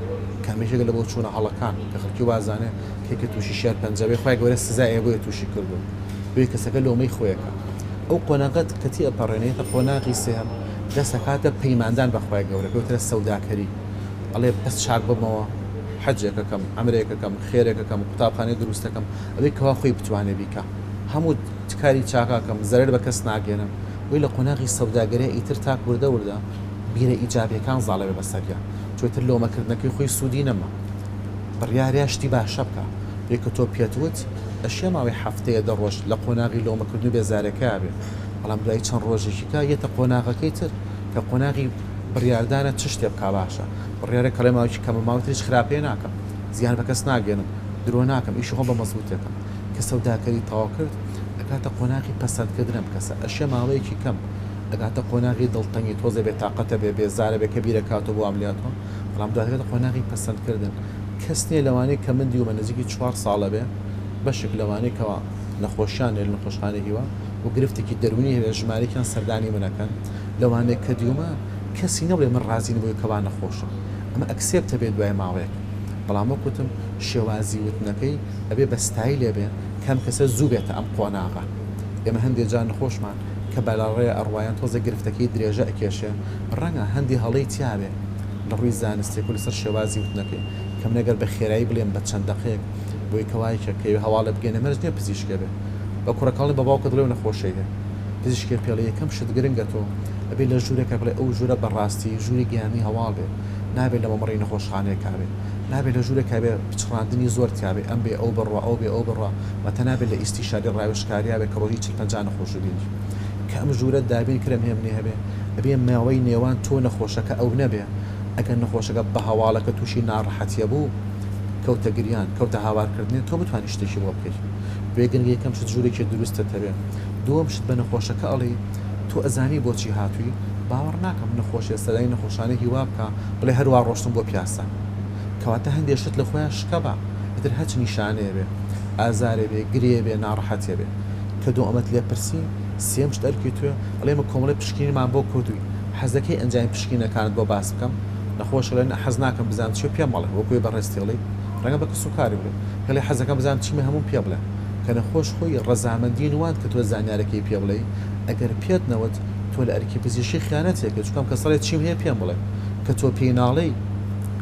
کە ئەمە یەکێکە لە بۆچوونە هەڵەکان کە خەڵکی وا ئەزانێ کێ کە تووشی شێرپەنجە بێ خوای گەورە سزای ئەیە بۆیە تووشی کردووە بۆیە کەسەکە لۆمەی خۆی ئەکا ئەو قۆناغە کە تێئەپەڕێنێ یەتە قۆناغی سێهەم دەست ئەکاتە پەیماندان بە خوای گەورە پێی وترێ سەوداکەری ئەڵێ بەس چاک ببمەوە حەجێک ئەکەم، عەمرەیەک ئەکەم، خێرێک ئەکەم، قوتابخانەیەک دروست ئەکەم، ئەوەی کەوا خۆی بتوانێ بیکا. هەموو کاری چاک ئەکەم، زەرەر بە کەس ناگەیەنم. بۆیە لە قۆناغی سەوداگەریا ئیتر تاک وردە وردە بیرە ئیجابیەکان زاڵ ئەبێ بەسەریا. چۆ ئیتر لۆمەکردنەکەی خۆی سوودی نەما. بڕیاریا شتی باشە بکا. بۆیە کە تۆ پێت وت، ئەشێ ماوەی هەفتەیە دە ڕۆژ لە قۆناغی لۆمەکردن و بێزارەکەیا بێ. بەڵام دوای چەند ڕۆژێکی کە یەتە قۆناغەکەی تر کە قۆناغی بڕیاردانە چ شتێ بکا باشە. بڕیارە کەڵێ ماوەیەکی کەمە ماوەی تر هیچ خراپەیە ناکەم زیان بە کەس ناگەێنم درۆ ناکەم ئیشی خۆم بە مەزبووت دەکەم کە سەوداکەری تەواو کرد ئەگاتە قۆناغی پەسەندکردن ئەم کەسە ئەشێ ماوەیەکی کەم ئەگاتە قۆناغی دڵتەنگی تۆزێ بێتاقەتە بێ بێزارە بێ کە بیرەکاتەوە بۆ ئەملیاتەوە بەڵام دواتر قۆناغی پەسەندکردن کەس نییە لەوانەیە کە من دیومە نزیکی چوار ساڵە بێ بەشێک لەوانەیە کەوا نەخۆشیان لە نەخۆشخانەی هیوا و گرفتێکی دەروونی هەیە ژمارێکیان سەردانی منەکەن لەوانەیە کە دیومە کەسی نەڵێ من ڕازی نیم بەوەی کەوا نەخۆشە ئەمە accept ئەبێ دوای ماوەیەک بەڵام وەک وتم شێوازی وتنەکەی ئەبێ بە ستایلێ بێ کە ئەم کەسە زوو بێتە ئەم قۆناغە ئێمە هەندێ جار نەخۆشمان کە بەلاڕێ ئەڕوا یان تۆزێ گرفتەکەی درێژە ئەکێشێ ڕەنگە هەندێ هەڵەی تیابێ لە ڕووی زانستیەک و لەسەر شێوازی وتنەکەی کە من ئەگەر بە خێرایی بڵێم بە چەند دەقەیەک بۆی کەوا یەکێک کە ئەیەوێ هەواڵێ بگەینێ مەرج نیە پزیشکێ بێ بە کوڕەکەڵی بە باوکت بڵێ و نەخۆشەی هەیە پزیشکێ پێڵێ یەکەم شت گرنگە تۆ ئەبێ لە ژوورێکا بڵێ ئەو ژوورە بە ڕاستی ژووری گەیاندنی هەواڵ بێ نابێ لە مەمەڕی نەخۆشخانەیەکا بێ نابێ لە ژوورێکا بێ پچڕاندنی زۆر تیا بێ ئەم بێ ئەو بڕوا ئەو بێ ئەو بڕوا واتە نابێ لە ئیستیشاری ڕاوێژکاریا بێ کە ڕۆژی 40 50 نەخۆش ببینی کە ئەم ژوورە دابین کرم هێمنی هەبێ ئەبێ ماوەی نێوان تۆ نەخۆشەکە ئەو نەبێ ئەگەر نەخۆشەکە بە هەواڵەکە تووشی ناڕەحەتیە بوو کەوتە گریان کەوتە هاوارکردنێ تۆ بتوانی شتێکی بۆ بکەیت بێ گرنگە یەکەم شت ژوورێکی دروستت هەبێ دووەم شت بە نەخۆشەکە ئەڵێی تۆ ئەزانی بۆچی هاتووی؟ باوەڕ ناکەم نەخۆشێ سەردانی نەخۆشخانەیەکی وا بکا بڵێ هەروا ڕۆشتم بۆ پیاسە. کەواتە هەندێ شت لە خۆیا شکە با ئیتر هەچ نیشانەیە بێ، ئازارێ بێ، گرێ بێ، ناڕەحەتیە بێ. کە دوو ئەمەت لێ پرسی، سێیەم شت ئەرکی تۆیە، ئەڵێ ئێمە کۆمەڵێ پشکنینمان بۆ کردووی، حەز دەکەی ئەنجامی پشکنینەکانت بۆ باس بکەم؟ نەخۆش ئەڵێ نا حەز ناکەم بزانم چیە پێم مەڵێ، وەکو ئەوەی بەڕێزت ئەڵێی، ڕەنگە بە کەسوکاری بڵێ. پێڵێ حەز دەکەم بزانم چیمە هەمووم پێ بڵێ. کە نەخۆش خۆی ڕەزامەندی نواند کە تۆ زانیارەکەی پێ بڵێی، ئەگەر پێت نەوت تۆ لە ئەرکی پزیشکی خیانەتێ کرد، چونکە ئەم کەسە ئەڵێ چیم هەیە پێم بڵێ، کە تۆ پێی ناڵێی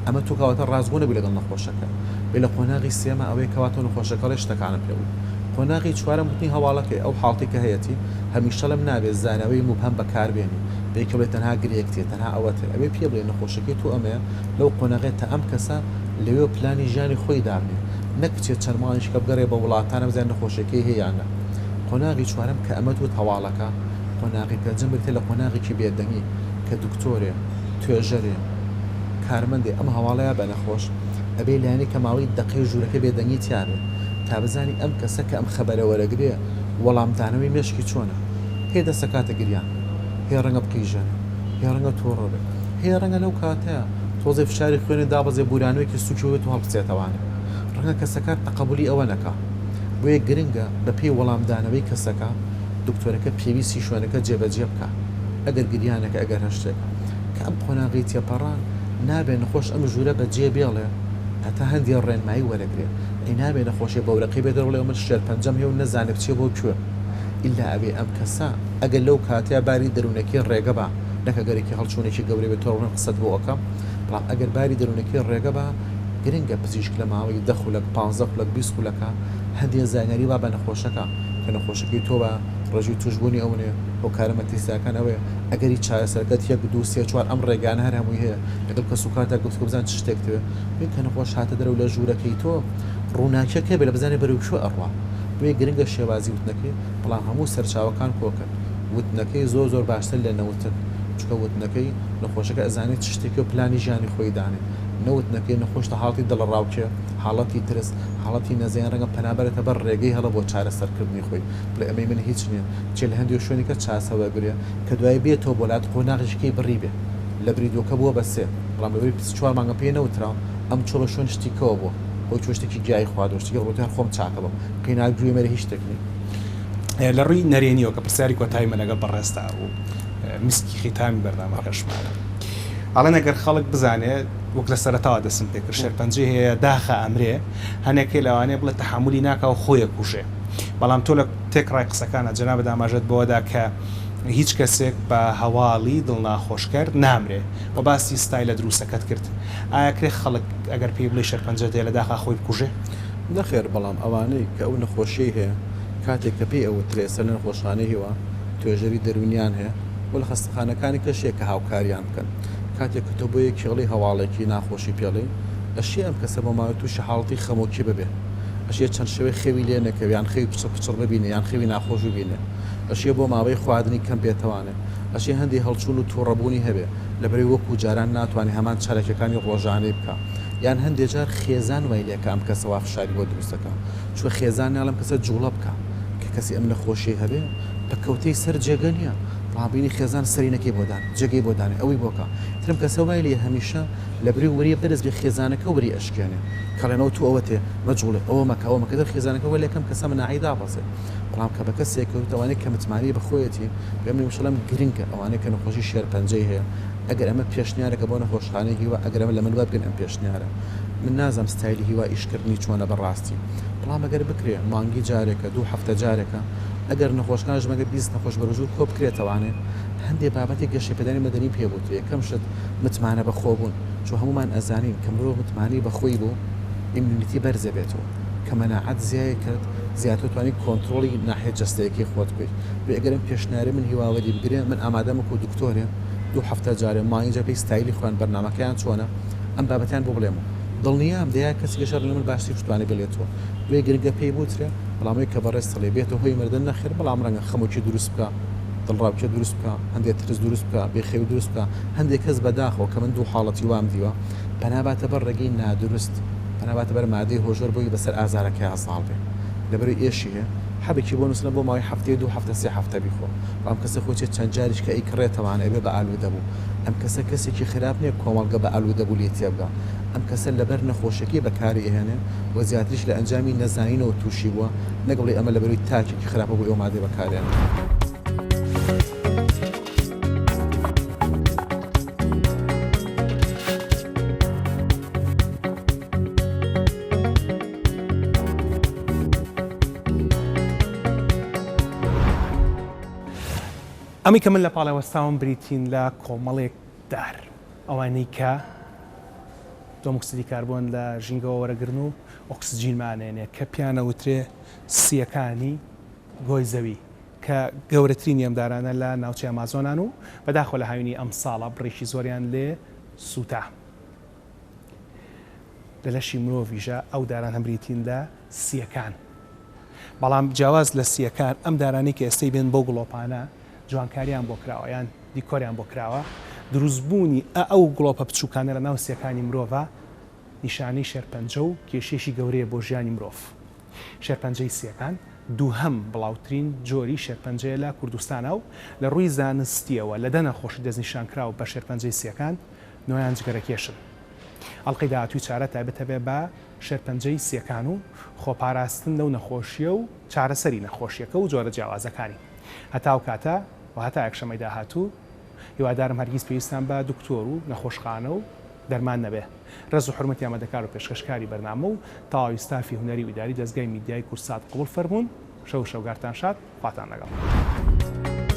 ئەمە تۆ کەواتە ڕاستگۆ نەبووی لەگەڵ نەخۆشەکە. بێ لە قۆناغی سێیەما ئەوەیە کەوا تۆ نەخۆشەکە ئەڵێ شتەکانم پێ بڵێ. قۆناغی چوارەم وتنی هەواڵەکەی، ئەو حاڵتەی کە هەیەتی، هەمیشە ئەڵێم نابێ زانراوەی موبهەم بەکار بێنی، بێ کە بڵێ تەنها گرێیەک تێ، تەنها ئەوە تێ، ئەبێ پێ بڵێی نەخۆشەکەی تۆ ئەمەیە، لەو قۆناغەی تا ئەم کەسە لەوێوە پلانی ژیانی خۆی دابنێ، نەک بچێت چەند مانگێکی کە بگەڕێ بە وڵاتانە بزانێت نەخۆشیەکەی هەیە یان نا. قۆناغی چوارەم کە ئەمەت وت هەواڵەکە، قۆناغی پێنجەم بریتیە لە قۆناغێکی بێدەنگی کە دکتۆرێ، توێژەرێ، کارمەندێ ئەم هەواڵەیا بە نەخۆش، ئەبێ لایەنی کە ماوەی دەقەی ژوورەکە بێدەنگی تیابێ تا بزانی ئەم کەسە کە ئەم خەبەرە وەرەگرێ وەڵامدانەوەی مێشکی چۆنە. هەیە دەست ئەکاتە گریان، هەیە ڕەنگە بقیژێنێ، هەیە ڕەنگە توڕە بێ، هەیە ڕەنگە لەو کاتەیا تۆزێ فشاری خوێنی دابەزێ بورانەوەیەکی سوکی ببێت و هەڵبچێتەوانێ. ڕەنگە کەسەکە تەقەبولی ئەوە نەکا. بۆیە گرنگە بەپێی وەڵامدانەوەی کەسەکە دکتۆرەکە پێویستی شوێنەکە جێبەجێ بکا ئەگەر گریانێکە ئەگەر هەر شتێکە. کە ئەم قۆناغەی تێپەڕان نابێ نەخۆش ئەم ژوورە بەجێ بێڵێ. هەتا هەندێ ڕێنمایی وەرەگرێ. ئەی نابێ نەخۆشێ بەورەقی بێ دەر بڵێ من شێرپەنجەم هەیە و نەزانێ بچێ بۆ کوێ. ئیلا ئەبێ ئەم کەسە ئەگەر لەو کاتەیا باری دەروونەکەی ڕێگە با، نەک ئەگەر یەکێ هەڵچوونێکی گەورەی بێ تۆ ڕوون قسەت بۆ ئەکەم، بەڵام ئەگەر باری دەروونەکەی ڕێگە با، گرنگە پزیشک لە ماوەی دە خولەک، پانزە خولەک، 20 خولەکا هەندێ زانیاری با بە نەخۆشەکە، کە نەخۆشەکەی تۆ بە ڕێژەی تووشبوونی ئەونەیە، هۆکارە مەترسیدارەکان ئەوەیە، ئەگەری چارەسەرەکەت یەک، دوو، سێ، چوار ئەم ڕێگانە هەر هەمووی هەیە، لەگەڵ کەسوکارتا گفتوگۆ بزان چ شتێکت هەیە. بێ کە نەخۆش هاتە دەرەوە لە ژوورەکەی تۆ ڕووناکیەک هەبێ لە بزانێ بەرەو کوێ ئەڕوا. بۆیە گرنگە شێوازی وتنەکەی، بەڵام هەموو سەرچاوەکان کۆکن. وتنەکەی زۆر زۆر باشتر لە نەوتن، چونکە وتنەکەی نەخۆشەکە ئەزانێ چ شتێکە و پلانی ژیانی خۆی دانێ. نەوتنەکەی نەخۆش لە حاڵەتی دڵەڕاوکێ، حاڵەتی ترس، حاڵەتی نەزەیان ڕەنگە پەنا بەرێتە بەر ڕێگەی هەڵە بۆ چارەسەرکردنی خۆی. بڵێ ئەمەی من هیچ نییە. چێ لە هەندێ شوێنی کە چارەسەر وەرگرێ کە دوایی بێتەوە بۆ لات قۆناغێکی بڕیبێ. لە بری دووەکە بووە بە سێ. بەڵام لەبەری 24 مانگە پێی نەوترا ئەم چۆ بە شوێن شتی کەوە بووە. خۆی چووە شتێکی گیایی خواردووە، شتێکی ڕووتی هەر خۆم چاکە بم. قینا گوێ مەرێ هیچ شتێک نییە. لە ڕووی نەرێنیەوە کە پرسیاری کۆتایی من لەگەڵ بەڕێزتا و میسکی خیتامی بەرنامەکەشمانە. ئەڵێن ئەگەر خەڵک بزانێ وەک لە سەرەتاوە دەستم پێکرد شێرپەنجەی هەیە داخە ئەمرێ هەنێکەی لەوانەیە بڵێ تەحەمولی ناکا و خۆی ئەکوژێ بەڵام تۆ لە تێکڕای قسەکانت جەنابت ئاماژەت بەوەدا کە هیچ کەسێک بە هەواڵی دڵناخۆشکەر نامرێ و باسی ستایلە دروستەکەت کرد ئایا کرێ خەڵک ئەگەر پێی بڵێی شێرپەنجەت هەیە لە داخا خۆی بکوژێ؟ نەخێر بەڵام ئەوانەی کە ئەو نەخۆشیەی هەیە کاتێک کە پێی ئەوترێ ئێستا لە نەخۆشخانەی هیوا توێژەری دەروونیان هەیە و لە خەستەخانەکانی کەش هەیە کە هاوکاریان بکەن کاتێک کە تۆ بۆ یەکێڵی هەواڵێکی ناخۆشی پێڵێی ئەشێ ئەم کەسە بۆ ماوەی تووشی حاڵەتی خەمۆکی ببێ ئەشێ چەند شەوێ خەوی لێ نەکەوێ یان خەوی پچڕ پچڕ ببینێ یان خەوی ناخۆش ببینێ ئەشێ بۆ ماوەی خواردنی کەم بێتەوانێ ئەشێ هەندێ هەڵچوون و توڕەبوونی هەبێ لەبەرەی وەکوو جاران ناتوانێ هەمان چالاکیەکانی ڕۆژانەی بکا یان هەندێ جار خێزان وای لێکا ئەم کەسە وا فشاری بۆ دروست دەکا چونکە خێزان ناڵێ ئەم کەسە جوڵە بکا کە کەسی ئەم نەخۆشیەی هەبێ پەککەوتەی سەر جێگە نیە بەڵام بینی خێزان سەرینەکەی بۆ دانێ جێگەی بۆ دانێ ئەوەی بۆ کا تر ئەم کەسە وای لێ هەمیشە لەبری وریە بەرز بێ خێزانەکە وری ئەشکێنێ کەڵێنەوە تو ئەوە تێ مەجوڵێ ئەوە مەکە ئەوە مەکە دەر خێزانەکە وای لێکەم کەسە مناعی دابەزێ بەڵام کە بە کەسێک کەوت ئەوانەی کە متمانەی بە خۆیەتی بێ من وشڵم گرنگە ئەوانەی کە نەخۆشی شێرپەنجەی هەیە ئەگەر ئەمە پێشنیارێکە بۆ نەخۆشخانەی هیوا ئەگەر ئەمە لە من وەرگرن ئەم پێشنیارە من نازانم ستایلی هیوا ئیشکردنی چۆنە بەڕاستی بەڵام ئەگەر بکرێ مانگی جارێکە دوو هەفتە جارێکە ئەگەر نەخۆشخانەش مەگەر 20 نەخۆش بەرەو ژوور کۆ بکرێتەوانێ هەندێ بابەتی گەشەپێدانی مەدەنی پێ بوترێ یەکەم شت متمانە بەخۆبوون چۆ هەمومان ئەزانین کە مرۆڤ متمانەی بەخۆی بوو immunity بەرزە بێتەوە کە مەناعەت زیای کرد زیاتر توانی کۆنترۆڵی ناحیە جەستەیەکەی خۆت بکەیت بێ ئەگەر ئەم پێشنیارەی من هیوا وەری بگرێ من ئامادەم وەکو دکتۆرێ دوو هەفتە جارێ مانگی جارێ پێی ستایلی خۆیان بەرنامەکەیان چۆنە ئەم بابەتیان بۆ بڵێم و دڵنیام دەیان کەسی گەشە لە من باشتریش بتوانێ بڵێتەوە بۆیە گرنگە پێی بوترێ بەڵام ئەوەی کە بەڕێز دەڵێ بێتە هۆی مردن نەخێر بەڵام ڕەنگە خەمۆکی دروست بکا دڵڕاوکێ دروست بکا هەندێ ترس دروست بکا بێخەوی دروست بکا هەندێک کەس بەداخەوە کە من دوو حاڵەتی وام دیوە پەنا باتە بەر ڕێگەی نادروست پەنا باتە بەر مادەی هۆشبەر بۆی بەسەر ئازارەکەیا زاڵ بێ لەبەرئەوەی ئێشی هەیە حەبێکی بۆ نوسنە بۆ ماوەی هەفتەیە دوو هەفتە سێ هەفتە بیخۆ بەڵام کەسە خۆی چێ چەند جاریش کە ئەیکڕێتەوانە ئەبێ بە ئالوودە بوو ئەم کەسە کەسێکی خراپ نیە کۆمەڵگە بە ئالوودە بوو لێی تێبگا ئەم کەسە لەبەر نەخۆشیەکەی بەکاری ئەهێنێ و زیاتریش لە ئەنجامی نەزانینەوە تووشی بووە نەک بڵێی ئەمە لەبەرئەوەی تاکێکی خراپە بۆی ئەو مادەی بەکارێنێ. ئەمەی کە من لە پاڵێ وەستاوم بریتین لە کۆمەڵێک دار، ئەوانەی کە دووەم ئۆکسیدی کاربۆن لە ژینگەوە وەرەگرن و ئۆکسجینمان ئەنێ کە پێیان ئەوترێ سییەکانی گۆی زەوی کە گەورەترینی ئەم دارانە لە ناوچەی ئەمازۆنان و بەداخەوە لە هاوینی ئەمساڵا بڕێکی زۆریان لێ سووتا. لە لەشی مرۆڤیشا ئەو دارانە بریتین لە سییەکان. بەڵام جیاواز لە سییەکان ئەم دارانەی کە ئێستەی بێن بەو گڵۆپانە جوانکاریان بۆ کراوە یان دیکۆریان بۆ کراوە، دروستبوونی ئە ئەو گڵۆپە بچووکانە لە ناو سییەکانی مرۆڤا نیشانەی شێرپەنجە و کێشەیەکی گەورەیە بۆ ژیانی مرۆڤ. شێرپەنجەی سییەکان دووهەم بڵاوترین جۆری شێرپەنجەیە لە کوردستانا و لە ڕووی زانستییەوە لە دە نەخۆشی دەستنیشانکراو بە شێرپەنجەی سییەکان نۆیان جگەرەکێشن. ئەڵقەی داهاتووی چارە تایبەتە بێ بە شێرپەنجەی سییەکان و خۆپاراستن لەو نەخۆشییە و چارەسەری نەخۆشییەکە و جۆرە جیاوازەکانی. هەتا ئەو کاتە و هەتا یەکشەممەی داهاتوو هیوادارم هەرگیز پێویستتان بە دکتۆر و نەخۆشخانە و. دەرمان نەبێ. ڕێز و حورمەتی ئامادەکار و پێشکەشکاری بەرنامە و تەواوی ستافی هونەری و ئیداری دەزگای میدیایی کوردسات قبوڵ فەرموون. شەو و شەوگارتان شاد. خواتان لەگەڵ.